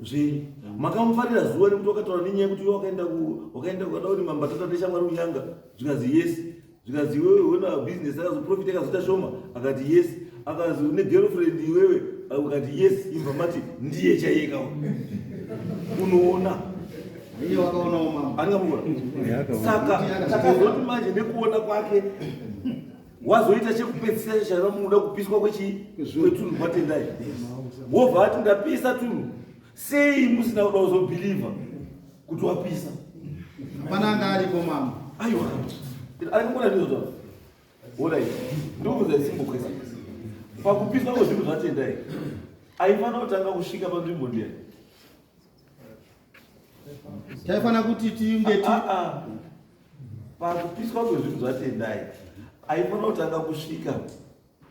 zvenyu. Makamufarira Zuwa nekuti wakataura nenyaya yekuti iwe wakaenda wakaenda ukada kuti mambatata neshamwari unyanga zvikanzi yes, zvikanzi iwewe una business akazoprofit akazoita shoma akati yes, akazi une girlfriend iwewe ukati yes, imba mati ndiye chaiye kawa unoona Iye wakaonawo mambo. Angamukura. Saka takazoti manje nekuona kwake wazoita chekupedzisira chaiva munoda kupiswa kwechi kwetunhu kwaTendai. Wobva ati ndapisa tunhu. Sei musina kuda kuzobhilivha kuti wapisa? Hapana anga aripo mambo. Aiwa. Arikungona ndizvo zvavo. Ona iyi. Ndikuudza simple question. Pakupiswa kwezvinhu zvaTendai aifanira kutanga kusvika panzvimbo ndiyani? Taifanira kuti tinge ti Pakupiswa kwezvinhu zvaTendai aifanira kutanga kusvika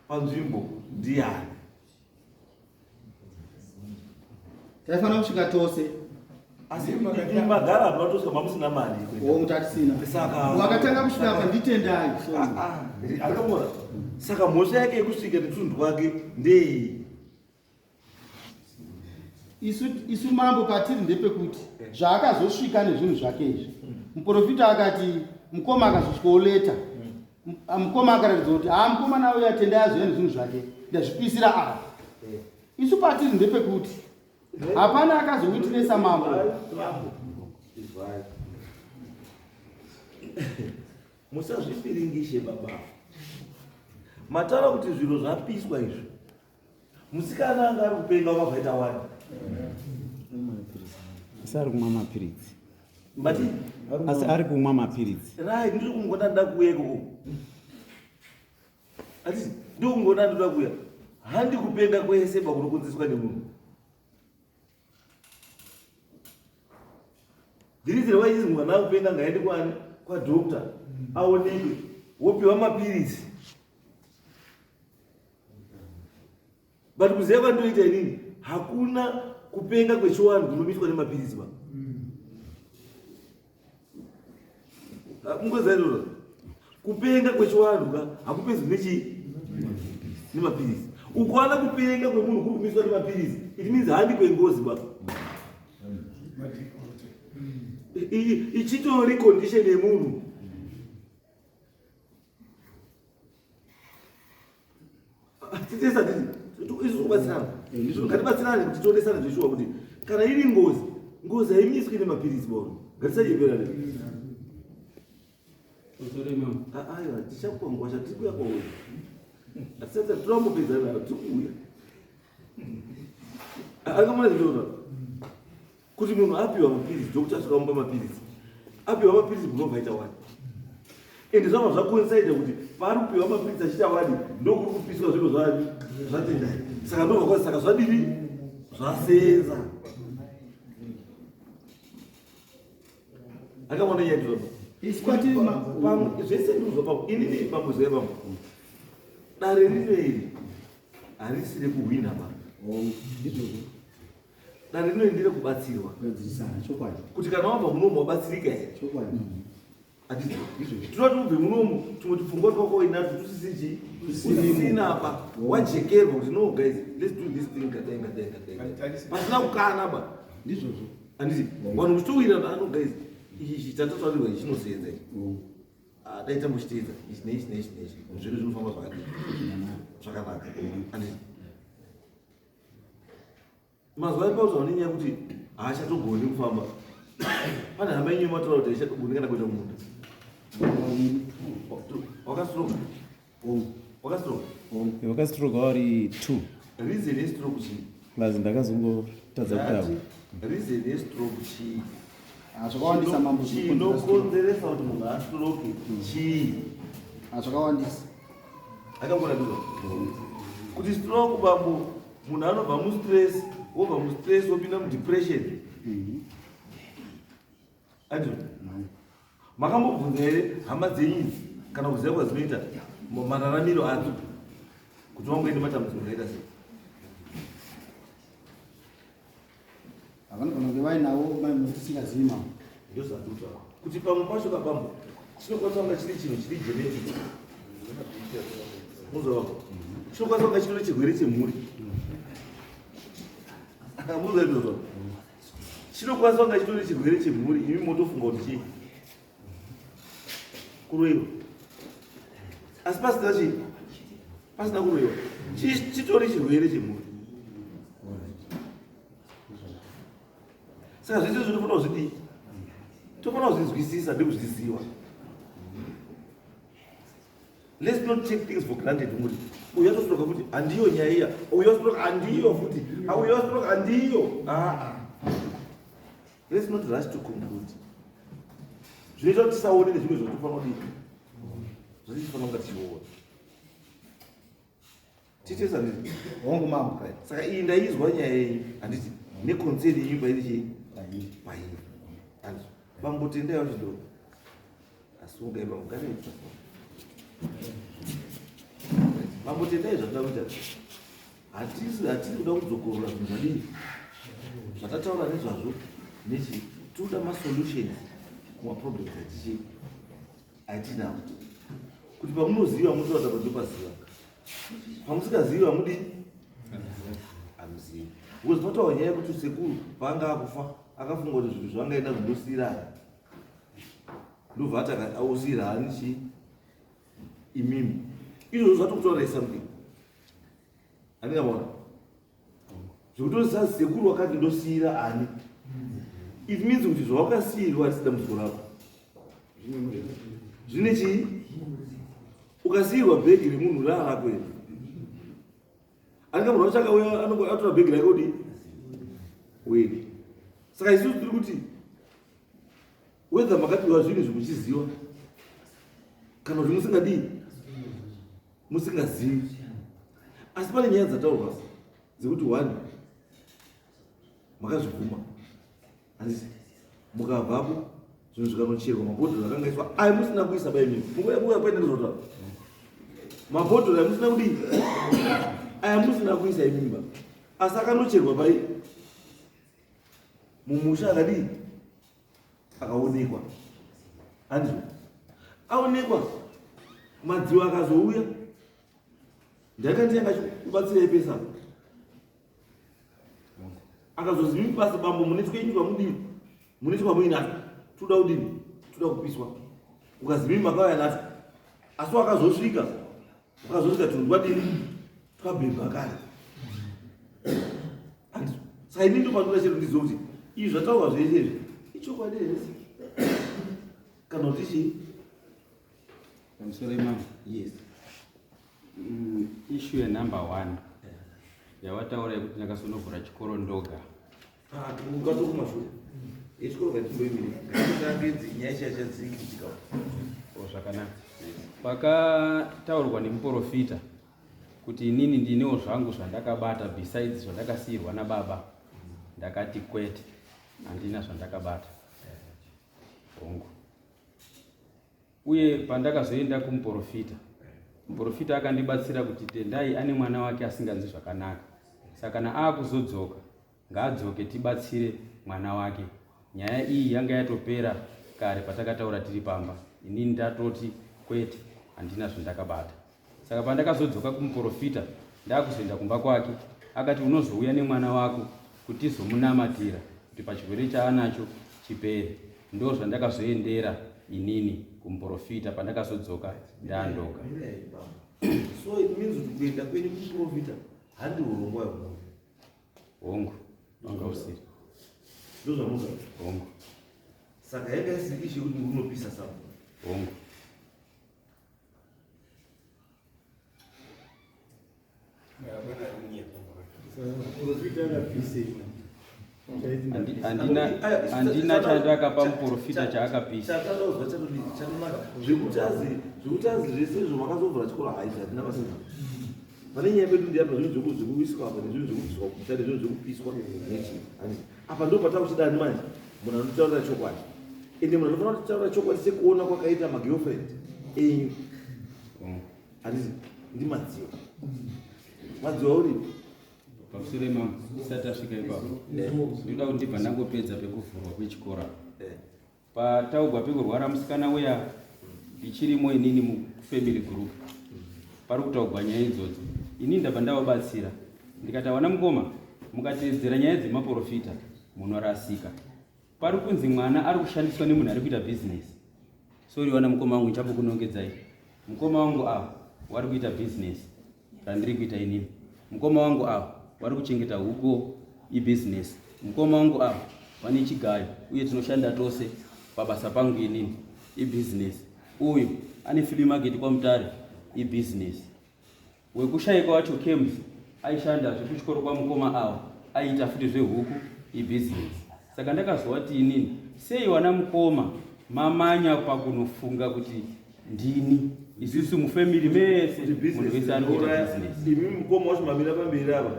panzvimbo ndiyani? Taifanira kusvika tose. Asi magara hamuna kutosvika mamusina mari. Hongu tatisina. Saka wakatanga kusvika apa ndiTendai. Akamona. Saka mhosva yake yekusvika netunhu twake ndei? Isu mambo patiri ndepekuti zvaakazosvika nezvinhu zvake izvi. Muprofita akati mukoma akazosvikawo leta. Mukoma akaratidza kuti mukomana uyu Tendai azouya nezvinhu zvake ndazvipisira apa. Isu patiri ndepekuti hapana akazowitnessa mambo. Musazvipiringishe baba. Mataura kuti zviro zvapiswa izvi. Musikana anga ari kupenga wakabvaita wani. Asi ari kumwa mapiritsi. Mati? Asi ari kumwa mapiritsi. Right, ndiri kungoda nda kuuya ikoko. Ati ndiri kungoda ndoda kuuya. Handi kupenga kwese pakunokonzeswa nemunhu. Ndiridzire waizi mwana akupenga ngaende kwani kwa doctor aonekwe wopiwa mapiritsi. But kuziva kwandinoita inini hakuna kupenga kwechiwanhu kunomiswa nemapiritsi ba. Mungoziva kupenga kwechiwanhu ka hakupedzwi nechii? Nemapiritsi. Ukaona kupenga kwemunhu kuri kumiswa nemapiritsi, it means handi kwengozi ba. Ichitori condition yemunhu. Titesa titi isu kubatsirana. Ngatibatsirane kuti tionesane zveshuwa kuti kana iri ngozi, ngozi haimiswi nemapiritsi bora. Ngatisanyepera. Aiwa, tichakupa nguva chatiri kuya kwauri. Asati tinombopedza nayo tiri kuuya. Akamona zvinotaura kuti munhu apiwa mapiritsi, doctor asvika amupa mapiritsi, apiwa mapiritsi munobva aita wani. Ende zvabva zvakoinsaida kuti paari kupiwa mapiritsi achiita wani ndokuri kupiswa zviro zvani zvatendai. Saka ndobva kwazi saka zvadini zvasenza. Akamona nyaya ndizvo. Isu kwatiri Pamwe zvese ndizvo pamwe inini pamwe zve pamwe. Dare rino iri harisi rekuhwina ba. Ndizvozvo. Dare rino iri nderekubatsirwa. Kugadzirisana chokwadi. Kuti kana wabva munomu wabatsirika here? Chokwadi. Handiti? Tinoti ubve munomu tumwe tupfungwa twako uinato tusisi usisina apa wajekerwa kuti no guys let's do this thing kadai kadai kadai pasina kukana ba. Ndizvozvo. Handiti? Vanhu muchitowirana ano guys ichi chatataurwa ichi chinosenza ichi. Ah, dai tambochiteedza ichi neichi neichi neichi zvedu zvinofamba zvakadii zvakanaka. Handiti? Mazuva epauza une nyaya yekuti haachatogoni kufamba. Pane hama yenyu yamataura kuti haichatogoni kana kuenda kumunda. Wakastroke? Wakastroke? Vakastroke vari 2. Reason yestroke chii? Plus ndakazongotadza kutaura. Reason yestroke chii? Zvakawandisa mambo. Chinokonzeresa kuti munhu astroke chii? Zvakawandisa. Akangona ndizvo. Kuti stroke bambo munhu anobva mustress, wobva mustress wopinda mudepression. Andrew, makambobvunza here hama dzenyu idzi kana kuziva kwadzinoita mararamiro adzo kuti vangoende matambudziko akaita sei? Havanogona kunge vainawo mai tisingazivi mambo. Ndozvatutaura kuti pamwe pacho kabambo chinokwanisa kunga chiri chinhu chiri genetic. Muzwa bambo? Chinokwanisa kunga chitori chirwere chemhuri. Muzwa izvozvo? Chinokwanisa kunga chitori chirwere chemhuri imi motofunga kuti chii? Kuroiwa. Asi pasina chii? Pasina kuroiwa. Chitori chirwere chemhuri. Saka zvese zvinofanira kuzvidii? Tofanira kuzvinzwisisa nekuzviziva. Let's not take things for granted. Kuti uyu atostroka futi handiyo nyaya iya, uyu atostroka handiyo futi, uyu atostroka handiyo. Let's not rush to conclude. Zvinoita kuti tisaone nezvimwe zvatofanira kudii, zvatichifanira kunga tichiona. Titesa nditi Hongu mambo. Saka iyi ndaizwa nyaya yenyu handiti neconcern yenyu pairi chii pairi. Handiti bambo tendai vachido asungai bambo garai. Bambo tendai zvatoda kuita. Hatisi hatisi kuda kudzokorora zvinhu zvadii zvatataura nezvazvo nechi tinoda masolutions kumaproblems atichi atinawo. Kuti pamunoziva munotaura kuti ndopaziva. Pamusikazivi hamudi hamuzivi. Because pataura nyaya yekuti sekuru paanga akufa akafunga kuti zvinhu zvaangaenda zvindosiyirana. Ndobva ati ausiyira hani chii imimi. Izvozvo zvatokutaura something. Handingaona. Zvekuti sekuru wakati ndosiyira ani. It means kuti zvawakasiyirwa harisi dambudziko rako. Zvine chii? Ukasiyirwa bhegi remunhu raa rako here? Anenge munhu wacho akauya atora bhegi rake odii? Oenda. Saka isusu tiri kuti whether makapiwa zvinhu izvi muchiziva kana kuti musingadii musingazivi, asi pane nyaya dzataurwa dzekuti one makazvibvuma handiti mukabvapo zvinhu zvikanocherwa mabhodhoro akanga iswa ayo musina kuisa baimini mukuya kuuya paine ndizvotaura mabhodhoro ayo musina kudii aya musina kuisa imimba asi akanocherwa pai mumusha akadii akaonekwa handizvo aonekwa madziwo akazouya ndakati yanga kubatsirai pesa akazozivi basa bambo mune twenyu twamudii mune twamuinato toda kudini toda kupiswa ukazivi makauya nato asi wakazosvika wakazosvika tunhu twadini twabhebha kare handizvo saka ini ndopanoda chero ndizive kuti izvi zvataurwa zvese izvi ichokwadi here kana kuti chii Pamusoro imambo. Yes. Issue yenumber one yawataura yekuti ndakasonovhura chikoro ndoga. Ah, ungatokumashure echikoro ngatimboimire ngatitange dzinyaya chaya chadziri critical. Oh, zvakanaka. Pakataurwa nemuprofita kuti inini ndinewo zvangu zvandakabata besides zvandakasiyirwa nababa, ndakati kwete, handina zvandakabata. Hongu. Uye pandakazoenda kumuprofita, muprofita akandibatsira kuti Tendai ane mwana wake asinganzwi zvakanaka, saka kana akuzodzoka ngaadzoke tibatsire mwana wake. Nyaya iyi yanga yatopera kare patakataura tiri pamba, inini ndatoti kwete, handina zvandakabata. Saka pandakazodzoka kumuprofita ndakuzoenda kumba kwake, akati unozouya nemwana wako kuti tizomunamatira kuti pachirwere chaanacho chipere. Ndo zvandakazoendera inini kumuprofita pandakazodzoka ndandoga. So it means kuti kuenda kwenyu kumuprofita handi urongwa hwemhuri? Hongu, wanga usiri. Ndozvamuza? Hongu. Saka yanga isiri issue yekuti muri unopisa sapo? Hongu. Muprofita akapisei? Handina chandakapa muprofita chaakapisa. Chakadauzwa chatodii chatonaka zvekuti azi zvekuti azi zvese izvo makazovhura chikoro haizvi hatina basa nazvo. Pane nyaya pedu ndiyapa zvinhu zvekuiswa apa nezvinhu zvekubviswa kumusha nezvinhu zvekupiswa nechii. Handiti apa ndo patakuchidani manje munhu anotaurira chokwadi, ende munhu anofanira kutaura chokwadi sekuona kwakaita magirlfriend enyu. Handiti ndiMadziwa? Madziwa uripi? Pamusoro imamo, isati asvika ipapo, ndinoda kuti ndibva ndangopedza pekuvhurwa kwechikoro apa. Pataugwa pekurwara musikana uya, ndichirimo inini mufamily group pari kutaugwa nyaya idzodzo. Inini ndabva ndavabatsira ndikati, awana mukoma, mukateedzera nyaya dzemaprofita munorasika. Pari kunzi mwana ari kushandiswa nemunhu ari kuita bhizinesi. Sorry wana mukoma wangu, ndichambokunongedzai. Mukoma wangu ava wari kuita bhizinesi randiri kuita inini. Mukoma wangu ava wari kuchengeta huku, ibhizinesi. Mukoma wangu ava vane chigayo uye tinoshanda tose pabasa pangu inini, ibhizinesi. Uyu ane flea market kwaMutare, ibhizinesi. Wekushayika wacho Kems aishanda zvekuchikoro kwamukoma ava, aiita futi zvehuku, ibhizinesi. Saka ndakazovati inini, sei wana mukoma mamanya pakunofunga kuti ndini? Isusu mufamily mese munhu wese ari kuita bhizinesi. Imi mukoma wacho mamira pamberi apa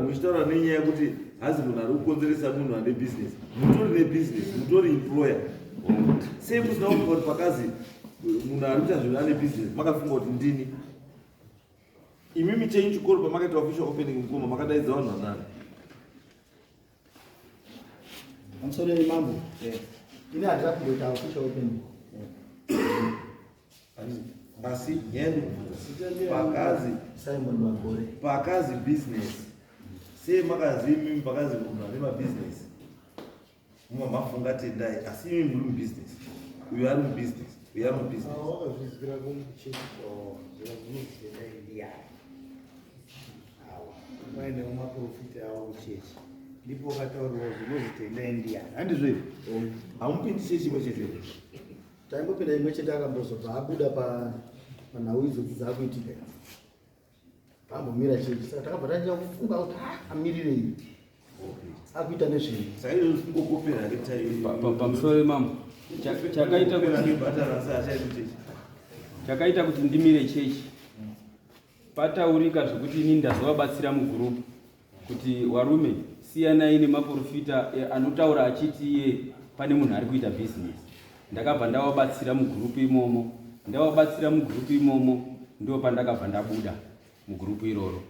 muchitaura nenyaya yekuti hazi munhu ari kukonzeresa munhu ane bhizinesi. Mutori nebhizinesi, mutori employer. Sei musina kufunga kuti pakazi munhu ari kuita zvinhu ane bhizinesi makafunga kuti ndini? Imimi chenyu chikoro pamakaita official opening, mukoma, makadaidza vanhu vanani? Pamusoro mambo, ini handina kumboita official opening. Asi nyaya ndikubvunza, pakazi Simon Makore. Pakazi business, sei makazi imimi pakazi munhu ane mabhizinesi mumwe mafunga Tendai, asi imi muri mubusiness, uyo ari mubusiness, uyo ari mubusiness? Wakazvizwira kumuchechi kwavo zvinozitendai ndiyani awa vainewo maprofita avo kuchechi, ndipo vakataurirwa zvinozitendai ndiyani, handizvo izvi? Hamupindi chechi imwe chete? Taimbopinda imwe chete, akambozobva abuda panhau idzodzi dzaakuitika idzi, ambomira chechi. Saka takabva taita kufunga kuti, "Ah, amirirei, akuita nezvei?" Saka izvo zingokopera. Pamusoro mambo, chakaita kuti ndimire chechi, pataurika zvekuti inini ndazovabatsira mugurupu kuti warume siyanai nemaprofita anotaura achiti iye pane munhu ari kuita bhizinesi. Ndakabva ndavabatsira mugurupu imomo. Ndavabatsira mugurupu imomo, ndo pandakabva ndabuda mugurupu iroro.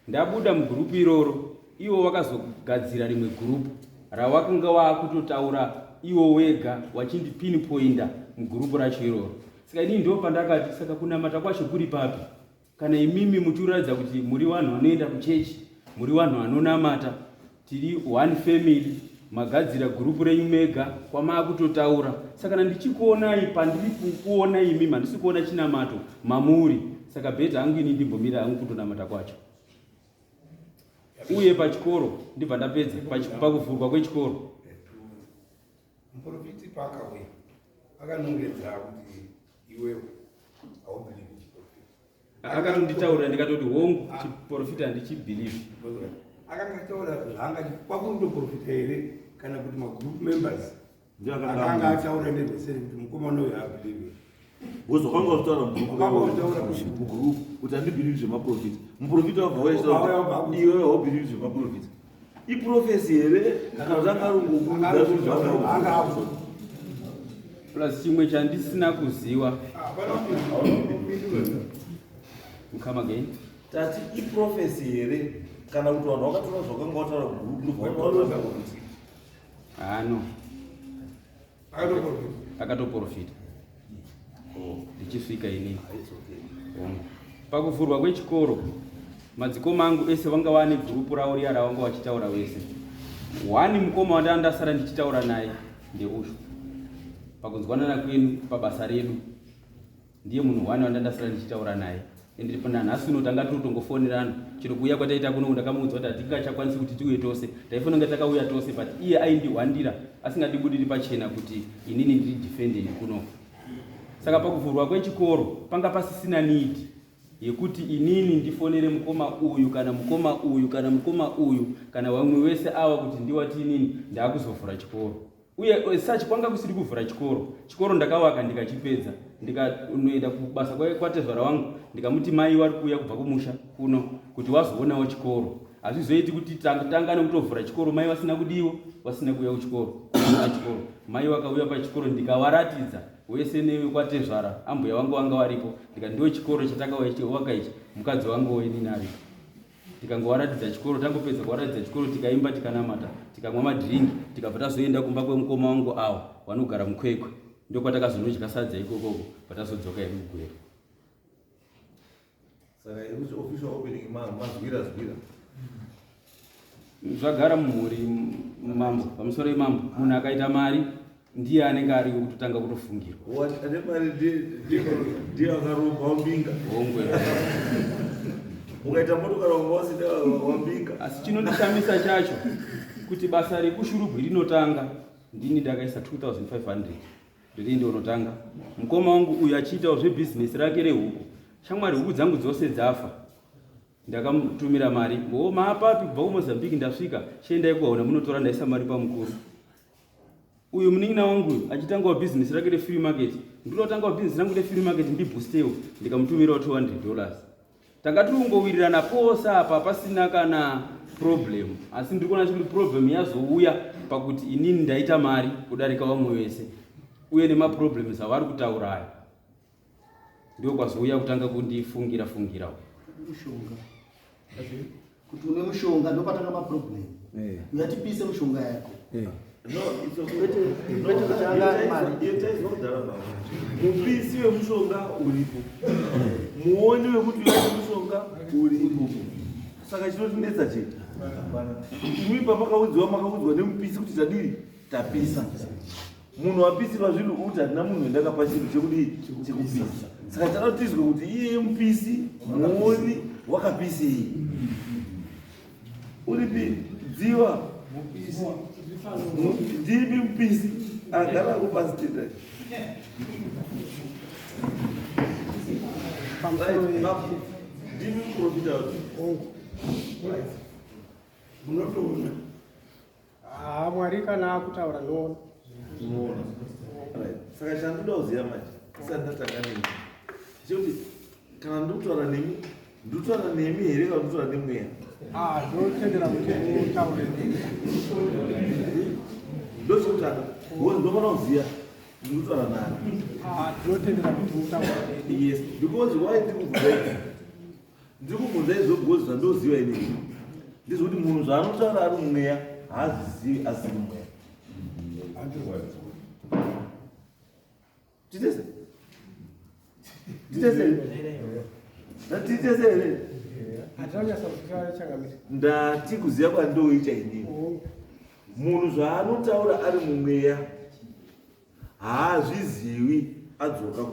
Ndabuda mugurupu iroro, ivo vakazogadzira rimwe gurupu rawakanga waakutotaura iwo wega wachindipinpoinda mugurupu racho iroro. Saka inini ndo pandakati, saka kunamata kwacho kuri papi kana imimi muchiratidza kuti muri vanhu vanoenda kuchechi, muri vanhu vanonamata, tiri one family, magadzira gurupu renyu mega kwamaakutotaura? Saka kana ndichikuonai pandiri kukuona imimi, handisi kuona chinamato mamuri. Saka better hangu ini ndimbomira hangu kutonamata kwacho. Uye pachikoro, ndibva ndapedza, pakuvhurwa kwechikoro, Muprofiti paakauya akanongedza kuti iwewe haubelieve chiprofita. Akatonditaurira ndikatoti hongu chiprofita handichibhilivhi. Akanga ataura zvaanga kwakundoprofita here kana kuti magroup members akanga ataura nerweseri kuti mukomana uyu haabhilivhi. Because wakanga uchitaura mugroup kuti handibhilivhi zvemaprofita. Muprofita wabva waisaura iwewe haubhilivhi zvemaprofita. Iprofesi here kana kuti anga arungokuudza zvinhu zvaanga. Plus chimwe chandisina kuziwa. Come again. Tati iprofesi here kana kuti vanhu vakatora zvakanga wataura kugroup ndobva kuti Ah no. Akatoprofita. Ndichisvika inini. Pakuvhurwa kwechikoro madzikoma angu ese vanga vane gurupu ravo riya ravanga vachitaura vese. One mukoma wandanga ndasara ndichitaura naye ndeushu. Pakunzwanana kwedu pabasa redu ndiye munhu one wandandasara ndichitaura naye and nanhasi uno tanga tiri kutongofonerana chero kuuya kwataita kuno ndakamuudza kuti hatingachakwanisi kuti tiuye tose taifanira kunge takauya tose but iye aindihwandira asingadibudiri pachena kuti inini ndiri defending kuno. Saka pakuvhurwa kwechikoro panga pasisina need yekuti inini ndifonere mukoma uyu kana mukoma uyu kana mukoma uyu kana vamwe vese ava kuti ndiwati inini ndaakuzovhura chikoro. Uye such kwanga kusiri kuvhura chikoro. Chikoro ndakavaka ndikachipedza ndikanoenda kubasa kwatezvara wangu ndikamuti mai wari kuuya kubva kumusha kuno kuti wazoonawo chikoro. Hazvizoiti kuti tanga nekutovhura chikoro mai vasina kudiwo vasina kuuya kuchikoro kuona chikoro. Mai vakauya pachikoro ndikavaratidza wese newe kwatezvara ambuya vangu vanga varipo ndikati ndiwo chikoro chatakawaka ichi mukadzi wangu inini aripo. Tikangovaratidza chikoro, tangopedza kuvaratidza chikoro tikaimba tikanamata tikamwa madhiringi tikabva tazoenda kumba kwemukoma wangu awo vanogara muKwekwe ndokwatakazonodya sadza ikokoko patazodzoka hedu kuGweru. Saka iri kuti official opening mazwira zwira. Zvagara mumhuri mambo pamusoro yemambo munhu akaita mari ndiye anenge ari kutotanga kutofungirwa. Ane mari ndiye akaromba wambinga. Hongwe. Ukaita motokari wanga wasina wambinga. Asi chinondishamisa chacho kuti basa rekuShurugwi rinotanga ndini ndakaisa 2500 ndiri ndonotanga. Mukoma wangu uyu achiitawo zvebhizinesi rake rehuku. Shamwari huku dzangu dzose dzafa. Ndakamutumira mari. O maapapi kubva kuMozambique ndasvika. Chiendai kuhauna munotora ndaisa mari pamukuru. Uyu munin'ina wangu uyu achitangawo bhizinesi rake refree market. Ndinotangawo bhizinesi rangu refree market ndiboostewo ndikamutumirawo $200. Tanga tiri kungowirirana pose apa pasina kana problem. Asi ndiri kuona kuti problem yazouya pakuti inini ndaita mari kudarika vamwe vese. Uye nemaproblems avari kutaura aya. Ndio kwazouya kutanga kundifungira fungira. Mushonga. Kuti une mushonga ndopatanga maproblem. Uyatipise mushonga yako. No, it's okay. Mupisi wemushonga uripo. Muoni wekuti uyaite mushonga uripo. Saka chinotinetsa chii? Imi pamakaudzwa makaudzwa nemupisi kuti tadii? Tapisa. Munhu wapisirwa zvinhu kuti handina munhu wendakapa chinhu chekudii? Chekupisa. Saka chada kuti tizwe kuti iye mupisi muoni wakapisei. Uripi dziwa? Ndimi mupisi agara kupasi tenda. Ndimi muprofita. Munotoona. Ah, Mwari kana akutaura ndoona. Unoona. Right. Saka chandoda kuziva manje isati ndatanga nemi chekuti kana ndikutaura nemi ndikutaura nemi here kana ndikutaura nemweya? Ah, ndinotendera kuti mutaure nemi. Ndochekutanga because ndofana kuziva ndikutaura nani. Ah, ndinotendera kuti mutaure nemi. Yes, because why ndikubvunza izvi? Ndiri kubvunza izvo because zvandoziva inini ndezvekuti munhu zvaanotaura ari mumweya haazvizivi asiri mumweya. Titese? Titese? Titese here? Ndati kuziva kwandoita inini. Munhu zvaanotaura ari mumweya haazvizivi adzoka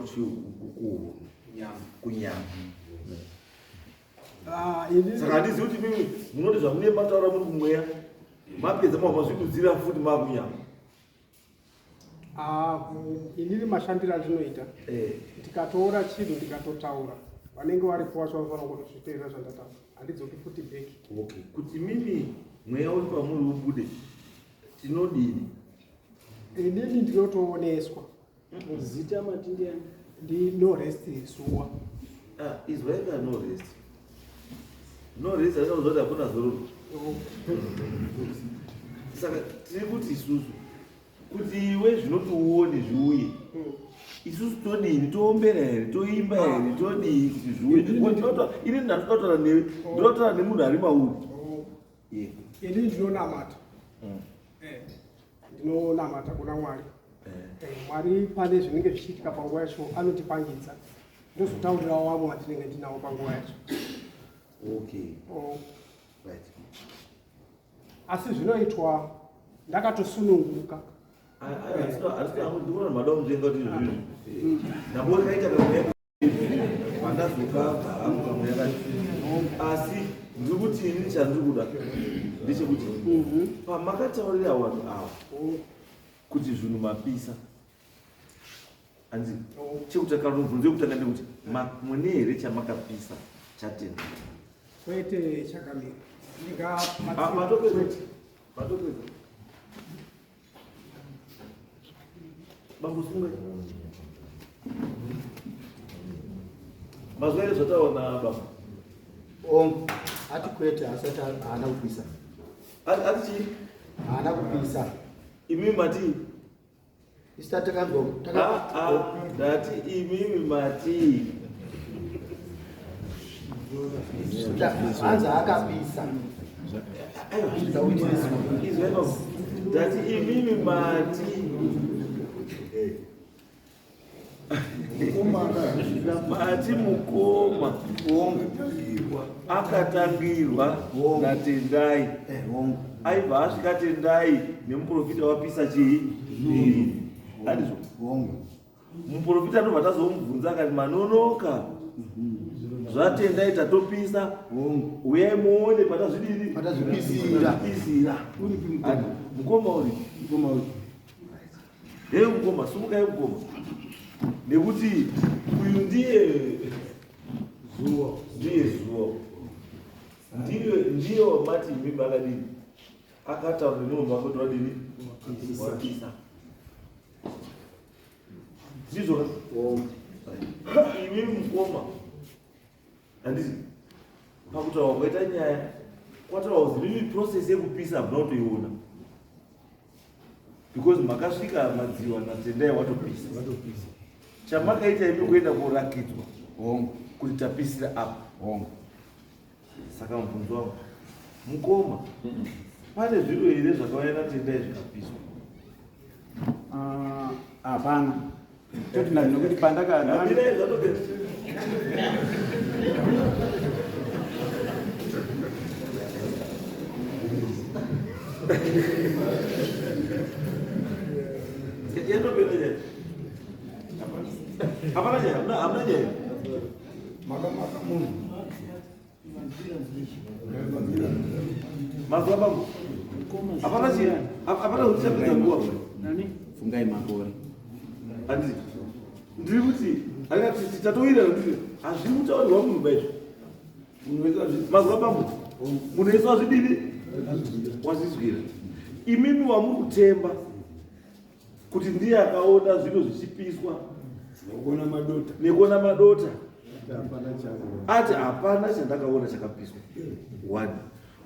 kunyama. Saka handizivi kuti mimi munoti zvamune mataura muri kumweya mapedza mazvikudzira futi maakunyama. Inini mashandiro andinoita ndikatoora chinhu ndikatotaura. Vanenge varipo vacho vanofanira kutozviteerera zvandataura. Handidzoki futi back. Okay, kuti mimi mweya uri pamuri ubude tinodini? Inini ndinotooneswa. Zita mati ndiani? Ndi no rest zuwa. Ah, izwa ika no rest. No rest asina kuzoti hakuna zororo. Saka tiri kuti isusu kuti iwe zvinoti uone zviuye. Isusu todini? Toombera here? Toimba here? Todii kuti zviuye? Ini ndatotaura newe, ndotaura nemunhu ari mauri. Yeah. Ini ndinonamata. Ndinonamata kuna Mwari. Mwari pane zvinenge zvichiitika panguva yacho anotipangidza. Ndozotaurirawo vamwe vandinenge ndinawo panguva yacho. Okay. Oh. Right. Asi zvinoitwa ndakatosununguka. Ndikuona mada kumutenga kuti zvinhu. Ndambokaita kamweya pandadzoka hangu kamweya kacho. Asi ndiri kuti ini chandiri kuda ndechekuti pamakataurira vanhu ava kuti zvinhu mapisa hanzi chekutanga mubvunzo yekutanga ndekuti mune here chamakapisa chatenda? Kwete chakamira. Matopedza. Matopedza. Bambo sunga. Mazuva ere zvataona baba? Ongo. Ati kwete asati haana kupisa. Ati chii? Haana kupisa. Imi mati Isu takanzwa ndati imimi mati hanzi akapisa. Ndati imimi mati mati mukoma akatangirwa naTendai aibva asvika Tendai nemuprofita wapisa chii andizvo muprofita ndobva tazomubvunza akati manonoka zvatendai tatopisa uyai muone patazvidini patazvipisira mukoma uri mukoma uri Hei mukoma, sumukai mukoma. Nekuti uyu ndiye zuwa, ndiye zuwa. Ndiye ndiye wamati imimi akadini? Akataura nemuromo wake kuti wadini? Wapisa. Ndizvo ka? Imimi mukoma. Handiti pakutaura kwaita nyaya kwataura kuti mimi process yekupisa hamuna kutoiona because makasvika madziwa natendai watopisa chamakaita imi kuenda korakidzwa kuti tapisira apa saka mubvunzo wangu mukoma pane zviro here zvakauya natendai zvikapiswa ah, hapana toti nokuti pandaka Hapana nyaya, hamuna nyaya. Makamaka munhu. Mazuva bangu. Hapana chii? Hapana kuti chapedza nguva. Nani? Fungai makore. Handiti. Ndiri kuti akati tatowira ndiri. Hazviri kutaurirwa munhu baizvo. Mazuva bangu. Munhu wese wazvidini? Wazvizwira. Imimi wamuri kutemba kuti ndiye akaona zvinhu zvichipiswa nekuona madota nekuona madota ati hapana chandakaona chakapiswa one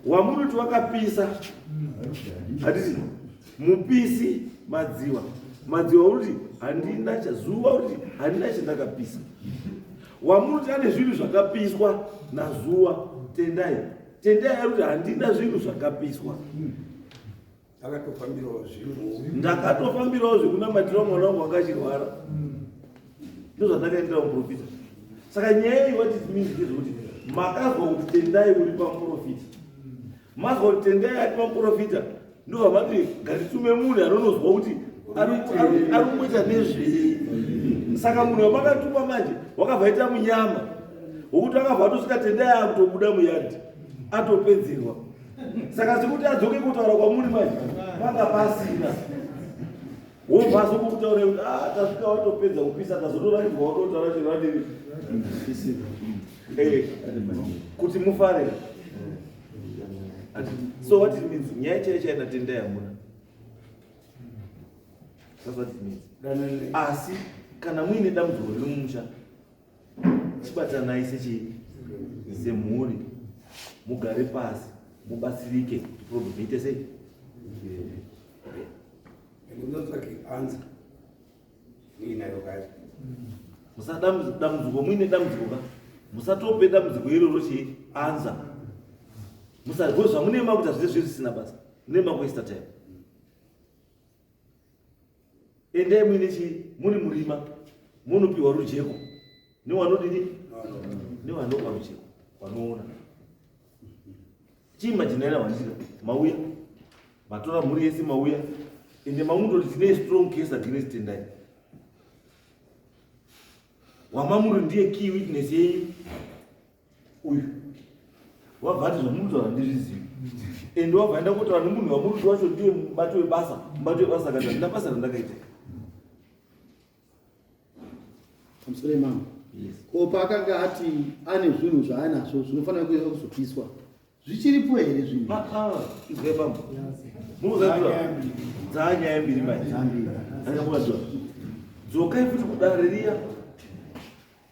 wamunoti wakapisa hatiti mupisi madziwa madziwa uruti handina chazuva uruti handina chandakapisa wamunoti ane zvinhu zvakapiswa nazuva tendai tendai aruti handina zvinhu zvakapiswa Akatofambirawo zvinhu. Ndakatofambirawo zvekunamatira mwana wangu wanga achirwara. Ndozvandakaendera muprofita. Saka nyaya iyi what it means ndezvekuti makazwa kuti tendai uri pamuprofita. Mazwa kuti tendai ari pamuprofita ndobva mati ngatitume munhu anonozwa kuti ari kumboita nezvei. Saka munhu wamakatuma manje wakabva aita munyama wokuti akabva atosvika tendai akutobuda muyadhi atopedzerwa. Saka sekuti adzoke kutaura kwamuri manje panga pasina. Wobva azokutaura kuti ah tasvika watopedza kupisa tazotoratidzwa watotaura chero adini. Eh, kuti mufare. So what it means, nyaya chaiyo chaiyo natendai hamuna. That's what it means. Asi kana muine dambudziko riri mumusha, chibatanai sechii semhuri mugare pasi mubatsirike kuti problem iite sei. Ndinotsvake answer. Muinayo kare. Musadambudziko muine dambudziko ka. Musatope dambudziko iroro chii answer. Musa because zvamune makuita zvese zvisina basa. Mune makuwaster time. Endai muine chii muri murima munopiwa rujeko newanodini newanopa rujeko wanoona. Chiimajinaira wandira mauya matora mhuri yese mauya ende mamutoti tine strong case against Tendai. Wamamuri ndiye key witness yenyu uyu wabva ati zvamurikutaura ndizvizivi ende wabva enda kutaura nemunhu wamurikuti wacho ndiye mubati webasa mubati webasa akati handina basa randakaita Pamusoro imambo. Yes. Ko paakanga ati ane zvinhu zvaanazvo zvinofanira kuuya kuzopiswa. Zvichiripo here zvinhu? Ah, ah, izwai bambo. Munoziva dzanyaya mbiri manje. Anyamukaziva. Dzokai futi kudare riya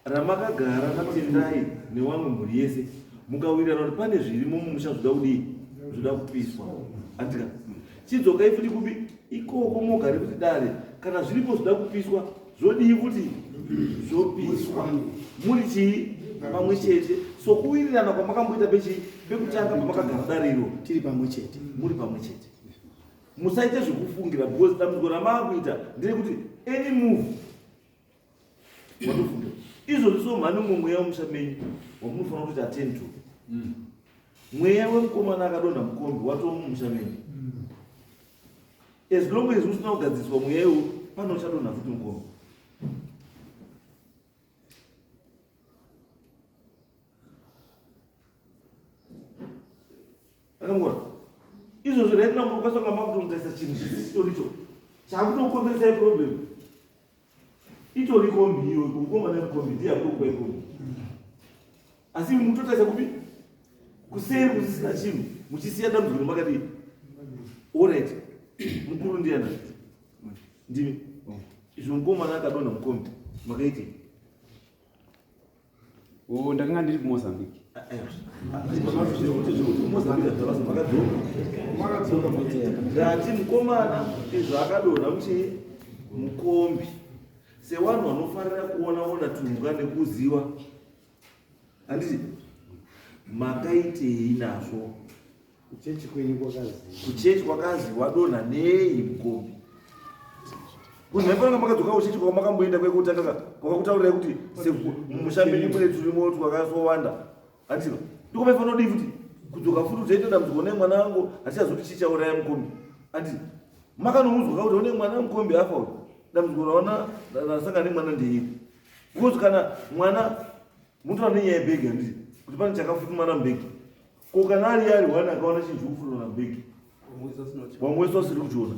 ramakagara naTendai newamwe mhuri yese mukawirirana kuti pane zvirimo mumusha zvoda kudii zvoda kupiswa andika chidzokai futi kupi ikoko mogare kuti dare kana zviripo zvoda kupiswa zvodii futi zvopiswa muri chii pamwe chete so kuwirirana kwamakamboita pechii pekutanga pamakagara dare iro Tiri pamwe chete. muri pamwe chete musaite zvekufungira because dambudziko ramaakuita nderekuti any move watofungira izvozvi so mhani umwe mweya wemusha menyu wamunofanira kuti attend to mweya wemukomana akadonha mukombi watoo mumusha menyu as long as usina kugadziriswa mweya iwo pane uchadonha futi mukombi akamukona izvozvo right now murikukwanisa kunga makutomutarisa chinhu chisichitoricho chakutokonzeresai problem itori kombi iyo mukomana wekombi ndiye akutokupai kombi asi mutotarisa kupi kuseri kusisina chinhu muchisiya dambudziko makadii orit mukuru ndiyana ndimi izvo mukomana akadonha mukombi makaitei Oh, ndakanga ndiri kuMozambique. Ndati mukomana izvo akadonha muchii mukombi sevanhu vanofarira kuona ona tumbwa nekuziwa handiti makaitei nazvo Kuchechi kwenyu kwakazi. Kuchechi kwakazi wadonha nei mukombi? Kunhu maifanira makadzoka kuchechi kwamakamboenda kwekutanga ka kwakakutaurirai kuti mumusha menyu mune turimo twakasowanda. Handiti ndiko maifanira kudii futi kudzoka futi kuti aita dambudziko nemwana wangu hatichazoti chii chauraya mukombi. Handiti makanoudzwa kuti une mwana mukombi afa uyu dambudziko raona rasangana nemwana ndeiri. Because kana mwana munotaura nenyaya yebhegi handiti kuti pane chakafutumana mubhegi. Ko kana ari ari one akaona chinhu chikufutura mubhegi vamwe wese vasiri kuchiona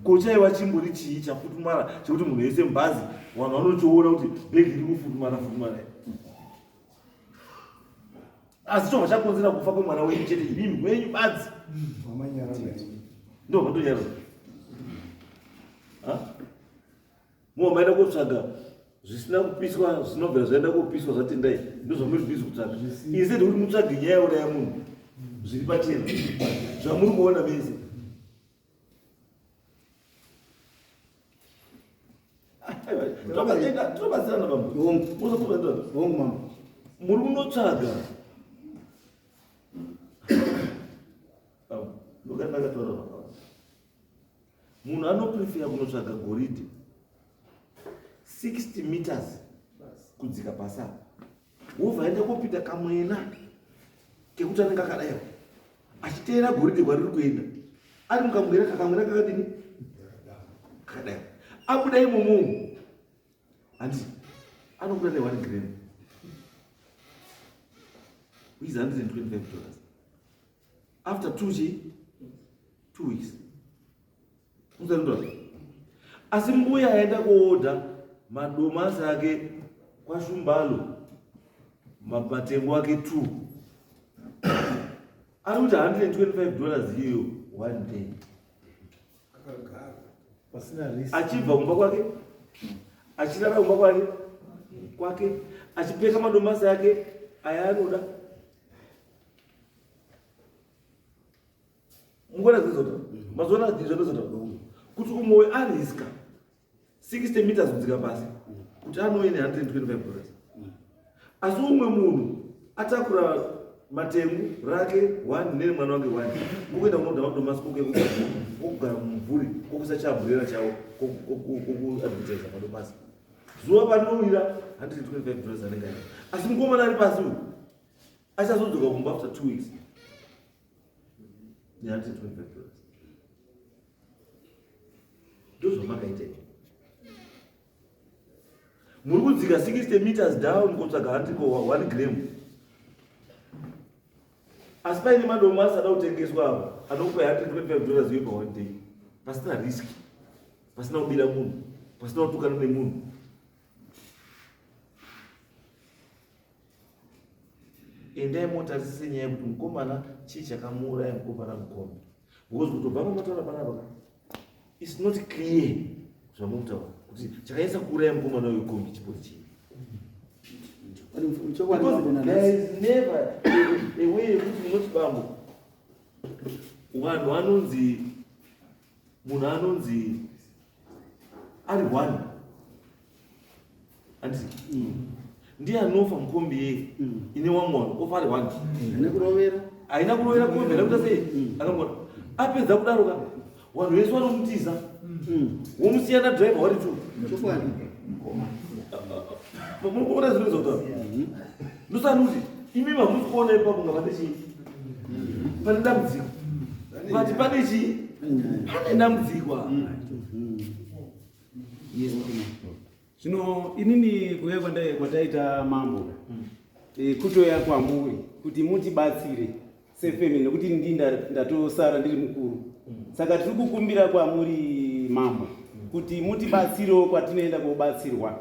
ko chaiva chimbori chii chafutumara chekuti munhu wese mubhazi vanhu vanochiona kuti bhegi riri kufutumara futumara asi chobva chakonzera kufa kwemwana wenyu chete imimi wenyu badzi ndo vandonyarara Mumwe maenda kotsvaga zvisina kupiswa zvinobvira zvaenda kopiswa zvatendai ndozvamuri busy kutsvaga instead kuti mutsvage nyaya yauraya munhu zviri pachena zvamuri kuona mese tobatsirana bambo muri kunotsvaga ndokandakataura Munhu anoprefera kunotsvaga goridhe 60 meters kudzika pasi apa wobva aenda kopinda kamwena kekuti anenge akadaiwa achiteera goridhe kwariri kuenda ari mukamwena kakamwena kakadini kakadaiwa abuda imomo handiti anobuda ne 1 gram which is 125 dollars after 2 weeks. Uzarindwa. Asi mbuya yaenda kuoda Madomasi ake kwaShumbalo matengo ake 2 ari kuti 125 dollars iyoyo one day achibva kumba kwake achirara kumba kwake kwake achipeka madomasi ake aya anoda mukuona zvinozota mazuva ano zvinozota kuti umwe ariska 60 meters kudzika pasi kuti anouye ne 125 dollars asi umwe munhu atakura matengu rake one nere mwana wake one kokuenda kunoda madomasi kokugara mumvuri kokuisa chamburera chavo kokuadvertisa madomasi zuva parinowira 125 dollars anenge aina asi mukomana ari pasi uyu achazodzoka kumba after 2 weeks ne 125 dollars ndozvamakaita izvo muri kudzika 60 meters down kotsvaga handiko 1 gram asi paine madomasi asada kutengeswa apa anokupa 125 dollars iyo pa one day pasina risk pasina kubira munhu pasina kutukana nemunhu Endai motarisise nyaya yekuti mukomana chii chakamuuraya mukomana mukombe because kutobva pamataura panapa ka it's not clear zvamukutaura kuti chakaisa kuuraya mukomana uyu kombi chipoti chii Because there is never a way yekuti munoti bambo vanhu anonzi munhu anonzi ari one anditi ndiye anofa mukombi yeye ine wamwe wanhu ofa ari one haina kurovera haina kurovera kombi haina kuita sei akangona apedza kudaro ka vanhu vese vanomutiza womusiya nadriver wari two chokwadi munoona zvinoita kutaura ndosani kuti imi mamusi kuona ipapo nga pane chii pane dambudziko but pane chii pane dambudziko apa. Yes. Zvino inini kuuya kwataita mambo kutoya kwamuri kuti mutibatsire sefamily nekuti ndi ndatosara ndiri mukuru saka tiri kukumbira kwamuri mambo kuti mutibatsirewo kwatinoenda kobatsirwa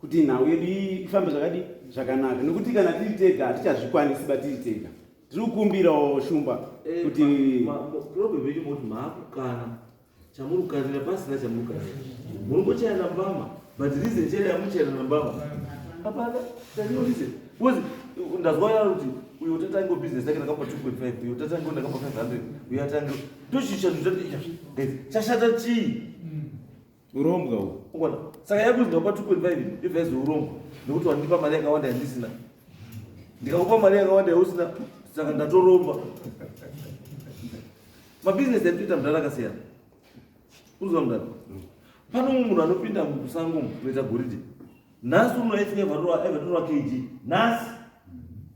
kuti nhau yedu ifambe zvakadi zvakanaka nekuti kana tiri tega hatichazvikwanisi ba tiri tega tiri kukumbirawo shumba kuti problem yenyu moti maakukana chamuri kukanira pasina chamuri kukanira muri kuchayana mbama but reason chete yamuchayana mbama hapana there's no reason because ndazwa yana kuti uyo tatange business yake ndakapa 2.5 uyo tatange ndakapa 500 uyo atange ndochicha guys chashata chii urombwa uhu ukona saka yakuzi ndakapa 2.5 ibva yazi urombwa nekuti wandipa mari yakawanda yandisina ndikakupa mari yakawanda yausina saka ndatoromba mabhizinesi atinoita mudhara akasiyana unoziva mudhara pano mumwe munhu anopinda musango kunoita goridhe nhasi uno aivatorwa kg nhasi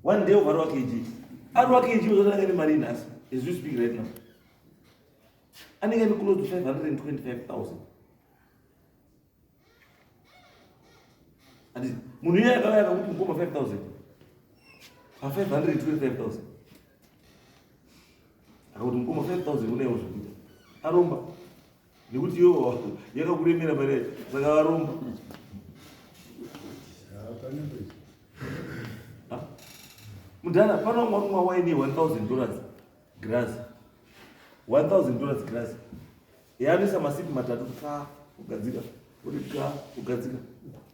one day ovarwa kg arwa kg ozotanga nemari nhasi as we speak right now anenge ane close to 525000 anditi munhu iye akauya akakuti mukoma 5000 pa 525000 akakuti mukoma 5000 unewo zvekuita aromba nekuti iyo yakakuremera mari yacho saka aromba mudhara pano vamwe vanomwa waini 1000 dollars grass 1000 dollars grass yaanoisa masipi matatu ka kugadzika uri ka kugadzika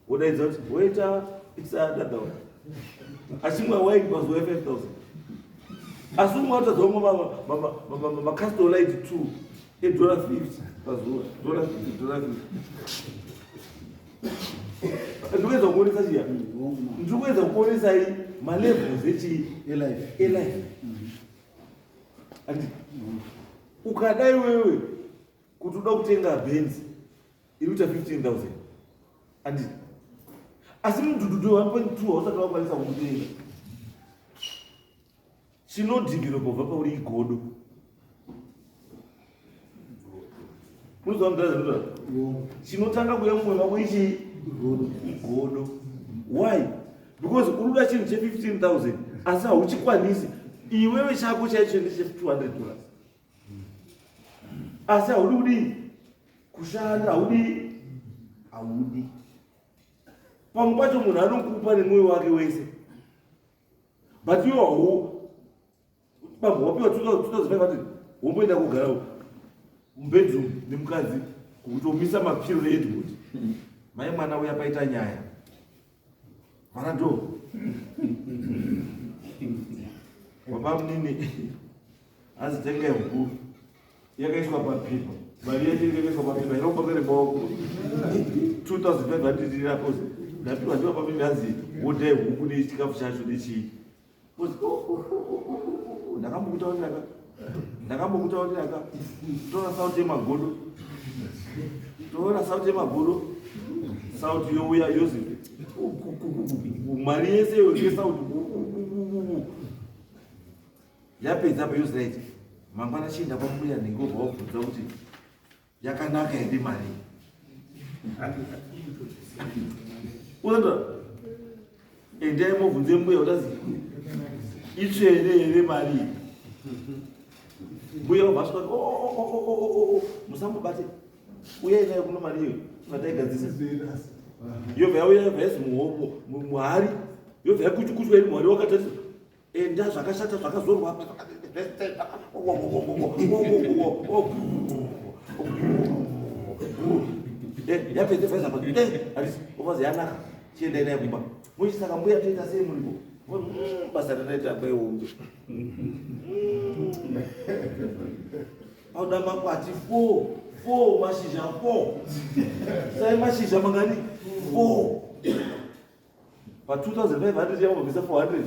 wodaidza kuti woita isadadawa achimwa waini pazuva 5000 asi umwe watadza umwe macastolite 2 edollar 50 pazuva dollar 50 dollar 50 ndikuedza kuonesa chiya ndikuedza kuonesai malevels echii elife andi ukadai wewe kuti uda kutenga benzi iri kuita 15000 andi asi mudhudhudhu 1.2 hausati wakwanisa kuutenga chinodhiviropa kubva pauri igodo unoziva mudhara chinotanga kuya mumwe mako ichi igodo why because uri kuda chinhu che 15000 asi hauchikwanisi iwewe chako chaicho ndeche 200 dollars asi haudi kudii kushanda haudi haudi Pamwe pacho munhu anokupa nemwoyo wake wese, but iwe hau bambo wapiwa 2500 womboenda kugara mubedroom nemukadzi kutomisa mapiro needward mai mwana uya paita nyaya vana do baba munini hanzi tengai huku yakaiswa papepa mari yacho yakaiswa papepa inobaka nemaoko 2500 irapozi ndapiwa ndiwa pamini hanzi wodai huku nechikafu chacho nechii ndakambokutaurira ka ndakambokutaurira ka tora sauti yemagodo tora sauti yemagodo sauti youya yozi mari yese yesauti yapedza apa yozi right mangwana chienda kwambuya nenge wobva wabvunza kuti yakanaka here mari unotora endai mobvunze mbuya utazi itsvene here mari mbuya vabva vasvika oh, oh, oh, musambobate uyai nayo kuno mari iyo vataigadzisa yobva yauya yobva yazi muhari yobva yakuchukuchwa iri muhari wakatarisa Enda zvakashata zvakazorwa apa yapedza faiza pa handisi ofazi yanaka chiendai naye kumba muchisaka mbuya toita sei muripo mm, basa rinoita kwehombe pauda makwati fo fo mashizha fo sai mashizha mangani fo pa 2500 yamabvisa 400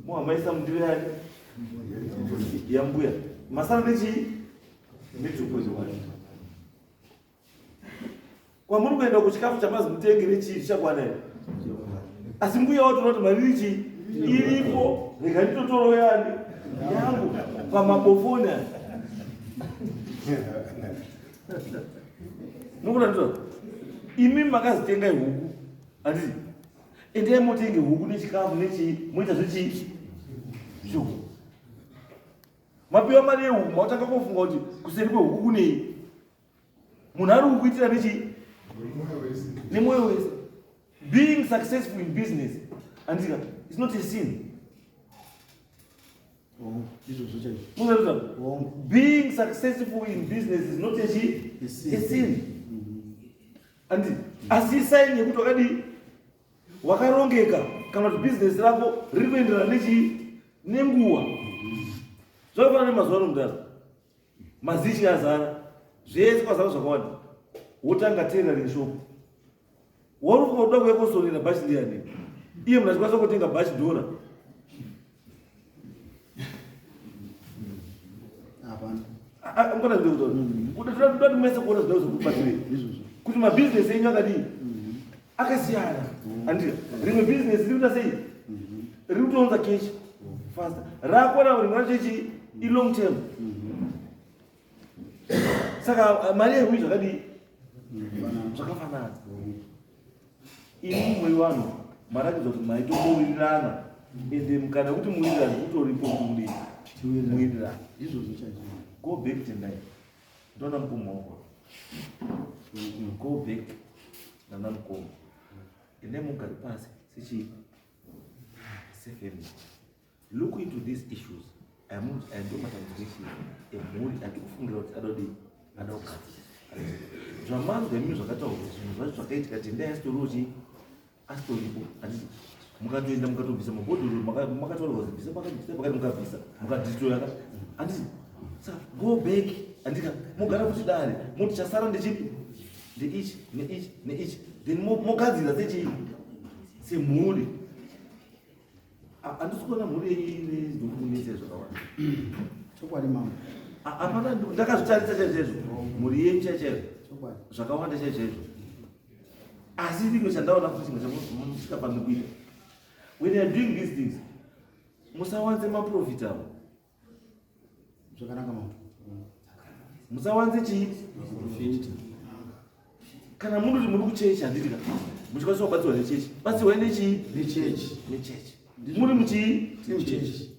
muhamaisa mundiro yani yambuya masara nechii ne2.1 kwamuri kuenda kuchikafu chamazi mutenge nechii zvichakwana here asi mbuya watoona kuti mari iri chii iripo rega nditotoro yani yangu pamabofoni aya Mukuona ndizvo? Imi makazitenga huku. Handiti? Endai motenge huku nechikafu nechii moita zvechii? Zvehuku. Mapiwa mari yehuku mautanga kufunga kuti kuseri kwehuku kunei? Munhu ari kukuitira nechii? Nemwoyo wese. Being successful in business, handiti ka? It's not a sin. Being successful in business is not a, a sin. And asi sign yekuti wakadii wakarongeka kana kuti business rako riri kuenderana nechii nenguva zvakafanana nemazuva ano mudaro mazichi azara zvese kwazara zvakawanda wotanga tailoring shop Warufunga kuda kuuya kosonera bhachi ndiyani? Iye munhu achikwanisa kutenga bhachi dhora. Hapana. Angona zvinoda kutaura. Kuda toda kuti mese kuona zvinoda kuzokubatsirei. Kuti mabhizinesi enyu akadii? Akasiyana. Andika. Rimwe bhizinesi riri kuita sei? Riri kutounza cash faster. Rako ravo rimwe racho ichi i long term. Saka mari yehuyi zvakadii? Zvakafanana. Imi muri vanhu maratidza kuti maitombowirirana ende mukana wekuti muwirirane utoripo kuti mudii muwirirane. Izvozvo chaizvo. Go back Tendai. Ndona mukoma wako. Go back nana mukoma. Endai mugare pasi sechii sefamily. Look into these issues. Aya munhu aya ndiwo matambudziko echii emhuri atikufungira kuti adodii ada kugadzira. Zvamanzwa imimi zvakataurwa zvinhu zvacho zvakaitika tendai asitoriwo chii asitoripo handiti mukatoenda mukatobvisa mabhodhoro makataurwa kuti bvisa pakati bvisa pakati mukabvisa mukadistroya ka handiti saka go back handika mogara kuti dare moti chasara ndechipi ndeichi neichi neichi then mogadzira sechii semhuri Handisi kuona mhuri yenyu ine zvinokunetsa zvakawanda. Chokwadi mama. Hapana ndakazvitarisa chaizvo mhuri yenyu chaizvo. Chokwadi. Zvakawanda chaizvo. Asi chimwe chandaona kuti chimwe chamusikafaniri kuita. When you are doing these things, musawanze maprofit avo. Zvakanaka mama. Musawanze chii? Profit. Kana muri kuti muri kuchechi handiti ka muchikwanisa kubatsirwa nechechi batsirwai nechii? Nechechi. Nechechi. Muri muchii? Muchechi.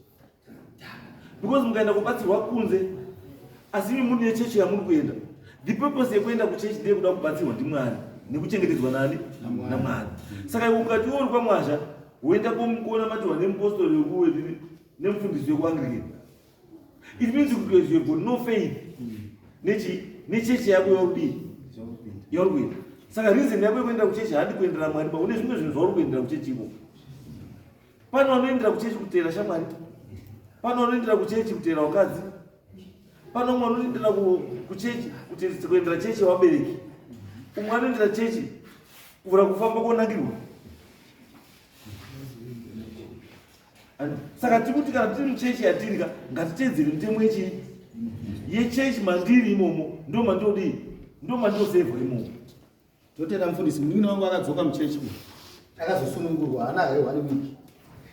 Because mukaenda kubatsirwa kunze asi imi muri nechechi yamuri kuenda. The purpose yekuenda kuchechi ndeyekuda kubatsirwa ndiMwari. Nekuchengetedzwa nani? NaMwari. Saka iwe ukati iwe uri kwaMwazha woenda kuona matiwa nemupostori wekuwedini nemufundisi wekuAnglican. It means kuti you have got no faith. Nechi nechechi yako yauri yauri kuenda. Saka reason yako yekuenda kuchechi handi kuendera Mwari ba une zvimwe zvinhu zvauri kuendera kuchechi iko. Pane vanoendera kuchechi kuteera shamwari. Pane vanoendera kuchechi kuteera vakadzi. Pane umwe anoendera kuchechi kuti kuendera chechi yevabereki. Umwe anoendera chechi kuvhura kufamba konakirwa. Saka tiri kuti kana tiri muchechi yatiri ka ngatiteedzere mitemo yechii yechechi mandiri imomo ndo mandodii ndo mandosevhwa imomo. Totenda mufundisi, munin'ina wangu akadzoka muchechi umu akazosunungurwa haana hayo one week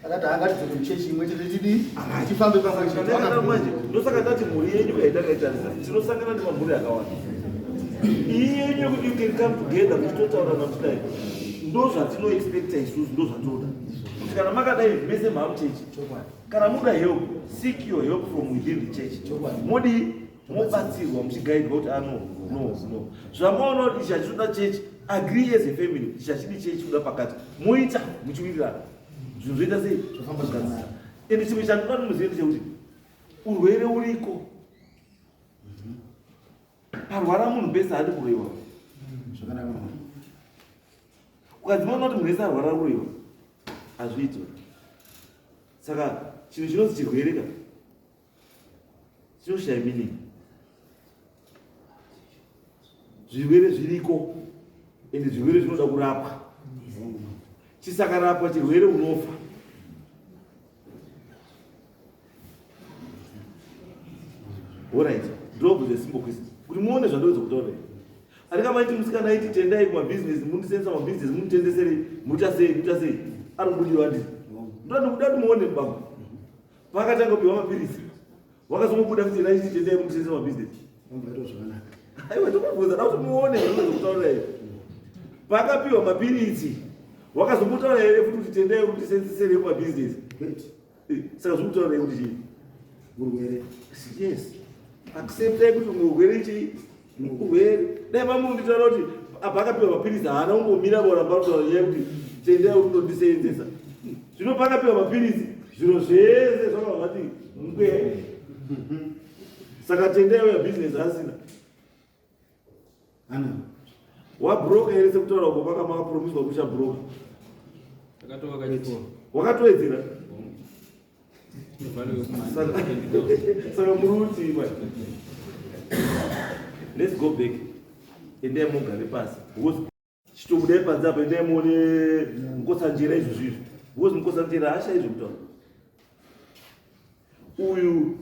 akati haangatidzoke muchechi imwe chete tidii tifambe pamwe chete. Manje ndosaka ndati mhuri yenyu kaitangaitarisa tinosangana nemamhuri akawanda iyi yenyu yekuti you can come together muchitotaura mamuchidai ndozvatinoexpecta isusu ndozvatoda kuti kana makadai mese maamuchechi kana muda help seek your help from within the church modii mobatsirwa muchigaidwa kuti ano ah, no no zvamaona kuti ichi hachitoda chechi agree as a family ichi hachidi chechi kuda pakati moita muchiwirirana zvinhu zvoita sei zvofamba ende chimwe chandinoda kuti muzive ndechekuti urwere uriko parwara munhu pese haadi kuroiwa ukadzimaona kuti munhu wese arwara kuroiwa hazviiti saka chinhu chinonzi chirwere ka chinoshaya meaning zvirwere zviriko ende zvirwere zvinoda kurapwa chisakarapwa chirwere unofa orit drop the simple question kuti muone zvandowedza kutaura andikamaiti musikana aiti tendai kumabhizinesi mundisendesa mabhizinesi munditendeserei muita sei muita sei ari kubudirwa ndii ndoda kuti muone baba Pakatanga kupiwa mapirisi wakazongobuda kuti ina ichi tendai mutengese mabusiness. Aiwa tokubvunza da kuti muone zvinozotaura here. Pakapiwa mapirisi wakazombotaura here futi kuti tendai mutisenseserei kumabusiness. Eh, saka zvokutaura here kuti chii? Murwere. Yes. Acceptai kuti murwere chii? Murwere. Dai mamunditaura kuti apa akapiwa mapirisi haana kumbomira voramba kutaura nyaya yekuti tendai kuti unondisenzesa. Zvino pakapiwa mapirisi zviro zvese zvakabva zvati ngwe. Saka tendai uya business asina. Ana. Wabroka here sekutaura uko kwaka makapromiswa kuti uchabroka. Takatova kachikoro. Wakatowedzera. Saka muri kuti let's go back. Endai mugare pasi. Because chitobudai panze apa endai muone Mukotsanjera izvo zvizvo. Because Mukotsanjera haashayi zvekutaura. Uyu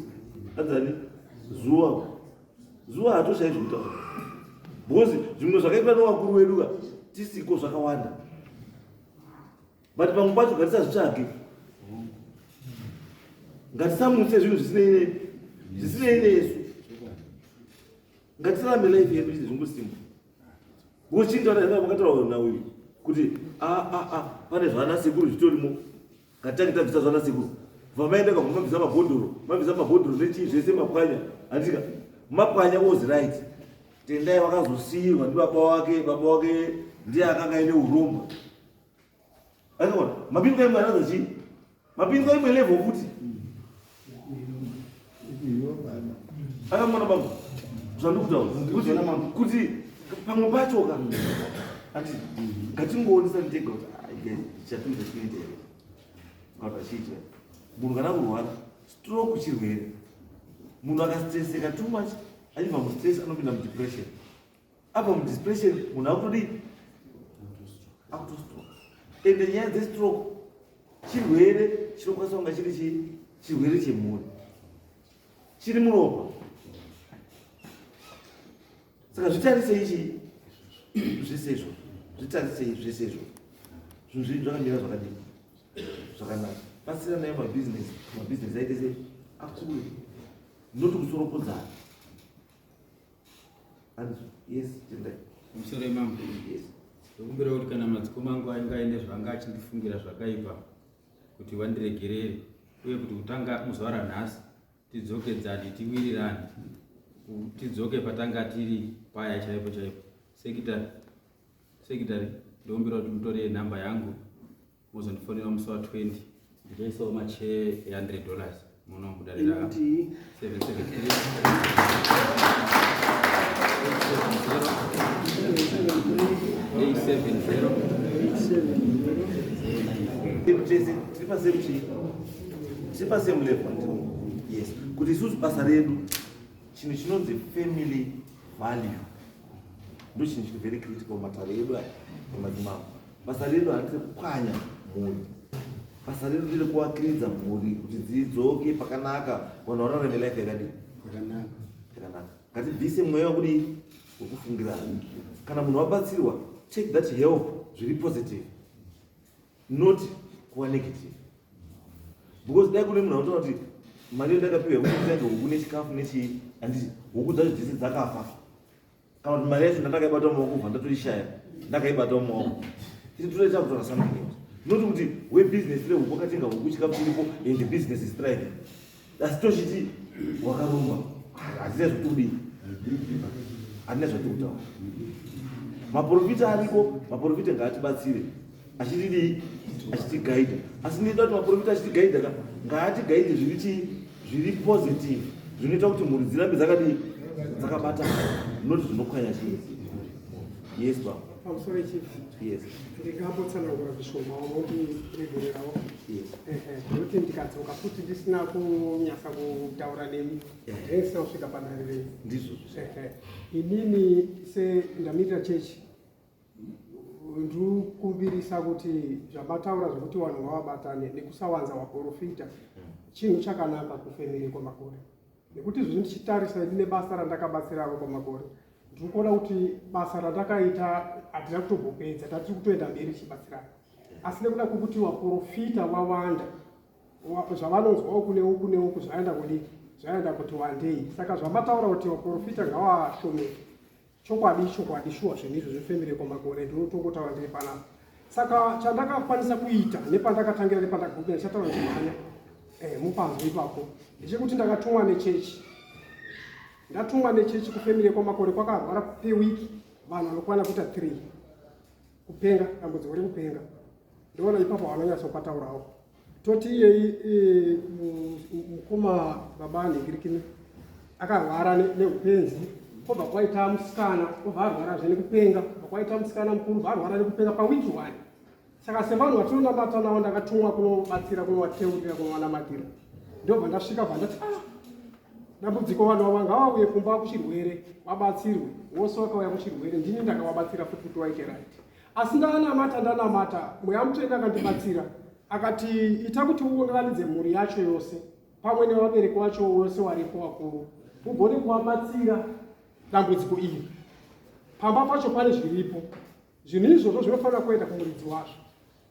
anzani zuva zuva hatoshayi zvekutaura. Because zvimwe zvakaitwa nevakuru vedu ka tisiko zvakawanda. But pamwe pacho ngatisazvitsvage. Ngatisamutse zvinhu zvisinei zvisinei nesu. Ngatirame life yedu ichi zvingosimba. Because chinhu makataura nauyu kuti a a a pane zvana sekuru zvitorimo. Ngatitange tabvisa zvana sekuru. Vamaenda kabva mabvisa mabhodhoro, mabvisa mabhodhoro nechii zvese mapwanya. Handika mapwanya was right. Tendai wakazosiirwa ndibaba wake, baba wake ndiye akanga aine urombo. Akaona mapinduka imwe another chii? Mapinduka imwe level futi. Akamona baba zvandikutaura kuti kuti pamwe pacho ka ati ngatingoonesani tega kuti chatuita chinoita here kana achiita munhu kana kurwara stroke chirwere munhu akastreseka too much achibva mustress anopinda mudepression Apa mudepression munhu akutodii? Akutostroke. Ende nyaya dzestroke chirwere chinokwanisa kunga chiri chii? Chirwere chemhuri chiri muropa. Saka zvitarisei chii? Zvese izvo zvitarisei zvese izvo zvinhu zvenyu zvakamira zvakadii? Zvakanaka. Pasina nayo mabhizinesi, mabhizinesi aite sei? Akure. Not kutsoropodzana. Yes, tendai. Pamusoro imambo. Yes. Ndokumbira kuti kana madzikoma angu ainge aine zvaanga achindifungira zvakaipa kuti vandiregerere uye kuti kutanga muzuva ranhasi tidzokedzane tiwirirane tidzoke patanga tiri paya chaipo chaipo sekita Secretary, ndokumbira kuti mutore nhamba yangu mozondifonera musi wa 20 ndichaisawo machair e100 dollars muno mudare ra 773 870 870. Tiri pasame chii? Tiri pasame level. Yes, kuti isusu basa redu chinhu chinonzi family value ndo chinhu chiri very critical matare edu aya emadzimambo. Basa redu handiri kupwanya mhuri, basa redu riri kuvakiridza mhuri kuti dzidzoke pakanaka, vanhu vararame life yakadii yakanaka. Ngatibvise mweya wekudii wekufungirana. Kana munhu wabatsirwa, take that help zviri positive, not kuva negative, because dai kune munhu anotaura kuti mari yandakapiwa yekuti nditenge huku nechikafu nechii, handiti huku dzacho dzese dzakafa, kana kuti mari yacho ndandakaibata mumaoko kubva ndatoishaya ndakaibata mumaoko, iti totoita kutaura something else, not kuti webusiness rehuku wakatenga huku, chikafu chiripo and the business is thriving, asi tochiti wakaromba. Hatina zvokudii, hatina zvatikutaura. Maprofita ariko, maprofita ngaatibatsire achitidii, achitigaidha, asi ndinoda kuti maprofita achitigaidha ka, ngaatigaidhe zviri chii, zviri positive, zvinoita kuti mhuri dzirambe dzakadii, dzakabatana, not zvinopwanya chii. Yes baba. Pamusoro, chief. Yes. Ndingambotsanangura zvishoma, unondiregererawo? Yes. Nekuti ndikadzoka futi ndisina kunyasa kutaura nemi, ndinenge kusvika padare renyu. Ndizvo. Inini sendamirira chechi, ndikumbirisa kuti zvamataura zvekuti vanhu ngavabatane nekusawanza vaprofita chinhu chakanaka kufamily kwaMakore, nekuti izvozvi ndichitarisa ini nebasa randakabatsiravo kwaMakore, ndiri kuona kuti basa randakaita hatina kutombopedza, tatiri kutoenda mberi tichibatsirana, asi nekuda kwekuti vaprofita vawanda, zvavanonzwawo kune uku neuku zvaenda kudii, zvaenda kuti wandei. Saka zvamataura kuti vaprofita ngavashomeke, chokwadi, chokwadi, shuwa. Zvinhu izvo zvefamily kwaMakore ndinotongotaura ndiri panapa. Saka chandakakwanisa kuita nepandakatangira nepandagumira, ndichataura ndichimhanya mupanzwa ipapo, ndechekuti ndakatumwa nechechi. Ndatumwa nechechi kufamily kwaMakore kwakarwara peweek vanhu vanokwana kuita 3 kupenga, dambudziko rekupenga. Ndoona ipapo vanonyatsopataurawo. Toti iyei mukoma baba nhingirikini akarwara neupenzi, kwobva kwaita musikana obva arwarazve nekupenga, bva kwaita musikana mukuru bva arwara nekupenga pawiki one. Saka sevanhu vatinonamata navo, ndakatumwa kunobatsira, kunovateurira, kunovanamatira. Ndobva ndasvika, bva ndati, ah, dambudziko, vanhu ava ngavauye kumba kuchirwere vabatsirwe. Wose vakauya kuchirwere, ndini ndakavabatsira futi kuti waite right. Asi ndanamata, ndanamata, Mweya Mutsvene akandibatsira, akati ita kuti uunganidze mhuri yacho yose pamwe nevabereki vacho wose waripo vakuru, ugone kuvabatsira dambudziko iri. Pamba pacho pane zviripo, zvinhu izvozvo zvinofanira kuenda kumuridzi wazvo.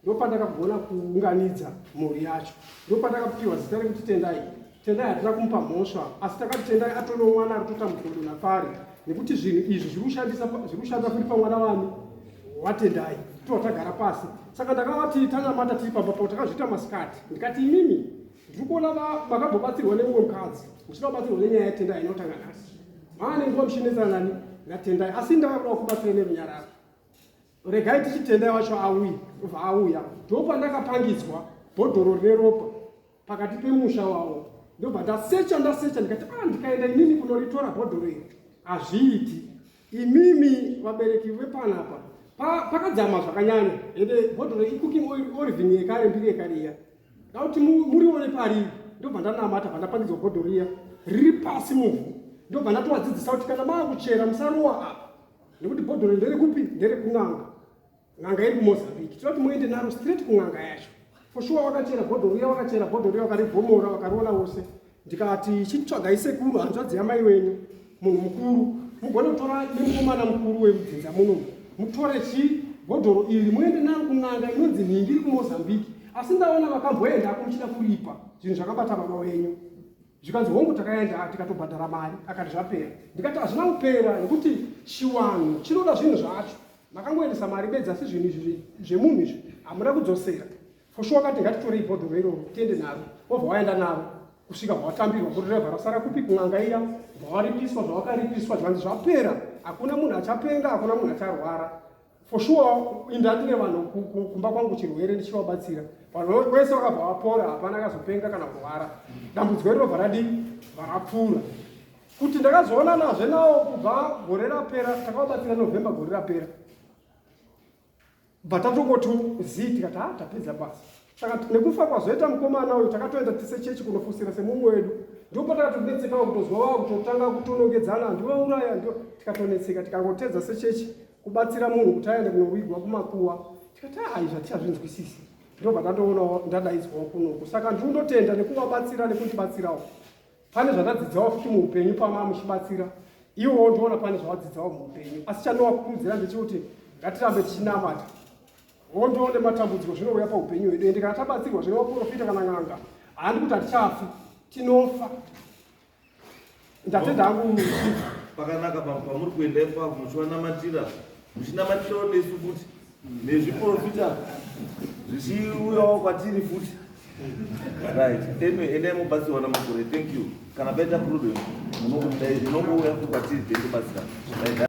Ndopandakagona kuunganidza mhuri yacho, ndopandakapiwa zita rekuti Tendai. Tendai hatina kumupa mhosva, asi takati Tendai atone mwana ari kutotambudzwa napari, nekuti zvinhu izvi zviri kushanda futi pamwana wani waTendai. Tova tagara pasi, saka ndakavati tanamata tiri pamba pavo, takazviita masikati. Ndikati, imimi ndiri kuona makambobatsirwa nemumwe mukadzi, muchida kubatsirwa nenyaya yaTendai inotanga nhasi, maane nguva muchinetsana nani naTendai, asi ndavakuda kubatsira nerunyararo. Regai tichitendai wacho auye. Obva auya, ndopandakapangidzwa bhodhoro rine ropa pakati pemusha wavo. Ndobva ndasecha, ndasecha, ndikati, ah, ndikaenda inini kunoritora bhodhoro iri hazviiti. Imimi vabereki vepanapa pakadzama zvakanyanya, ende bhodhoro icooking oil Olivine yekare, mbiri yekare iya, ndakuti murione pariri. Ndobva ndanamata, bva ndapangidzwa bhodhoro riya riri pasi muvhu. Ndobva ndatovadzidzisa kuti kana maakuchera musarowa apa, nekuti bhodhoro nderekupi? Nderekun'anga. N'anga iri kuMozambique, tinoda kuti muende naro straight kun'anga yacho. For sure wakachera bhodhoro riya, wakachera bhodhoro riya, wakarivhomora, wakariona wose. Ndikati chitsvagai sekuru, hanzvadzi yamai wenyu, munhu mukuru, mugone kutora nemukomana mukuru wemudzinza muno, mutore chi bhodhoro iri muende naro kun'anga inonzi nhingi iri kuMozambique. Asi ndaona vakamboendako muchida kuripa zvinhu zvakabata baba wenyu. Zvikanzi hongu, takaenda tikatobhadhara mari. Akati zvapera. Ndikati hazvina kupera, nekuti chiwanhu chinoda zvinhu zvacho. Makangoendesa mari bedzi, asi zvinhu izvi zvemunhu izvi hamuna kudzosera. For sure akati ngatitorei bhodhoro iroro tiende naro. Wobva waenda naro kusvika hwatambirwa, bhodhoro rasara kupi? Kun'anga iya. Bva waripiswa zvawakaripiswa, zvanzi zvapera, hakuna munhu achapenga, hakuna munhu acharwara. For sure indandine vanhu kumba kwangu chirwere ndichivabatsira. Vanhu vese vakabva vapora, hapana akazopenga kana kurwara. Dambudziko rinobva radii? Varapfuura. Kuti ndakazoonanazve nawo kubva gore rapera, takavabatsira November gore rapera. Bva tatongoti zii tikati ha tapedza basa. Saka nekufa kwazoita mukomana uyu takatoenda tise chechi kunofusira semumwe wedu. Ndipo patakatonetsekawo kutozwa wava kutotanga kutonongedzana ndivauraya ndio tikatonetseka tikangotedza sechechi kubatsira munhu kuti aende kunovigwa kumakuwa. Tikati ha izvi hatichazvinzwisisi. Ndobva ndandoonawo ndadaidzwawo kunoku. Saka ndinotenda nekuvabatsira nekundibatsirawo. Pane zvandadzidzawo futi muupenyu pama muchibatsira iwowo ndoona pane zvawadzidzawo muupenyu asi chandinovakurudzira ndechekuti ngatirambe tichinamata hondo nematambudziko zvinouya paupenyu hwedu ende kana tabatsirwa zvinovaprofita kana n'anga handi kuti hatichafi tinofa ndatenda hangu pakanaka pamuri kuenda ipapo muchivanamatira muchinamatirawo nesu futi nezviprofita zvichiuyawo kwatiri futi right anyway endai mobatsirwa namakore thank you kana paita problem munongouya futi kwatiri tei tobatsirana.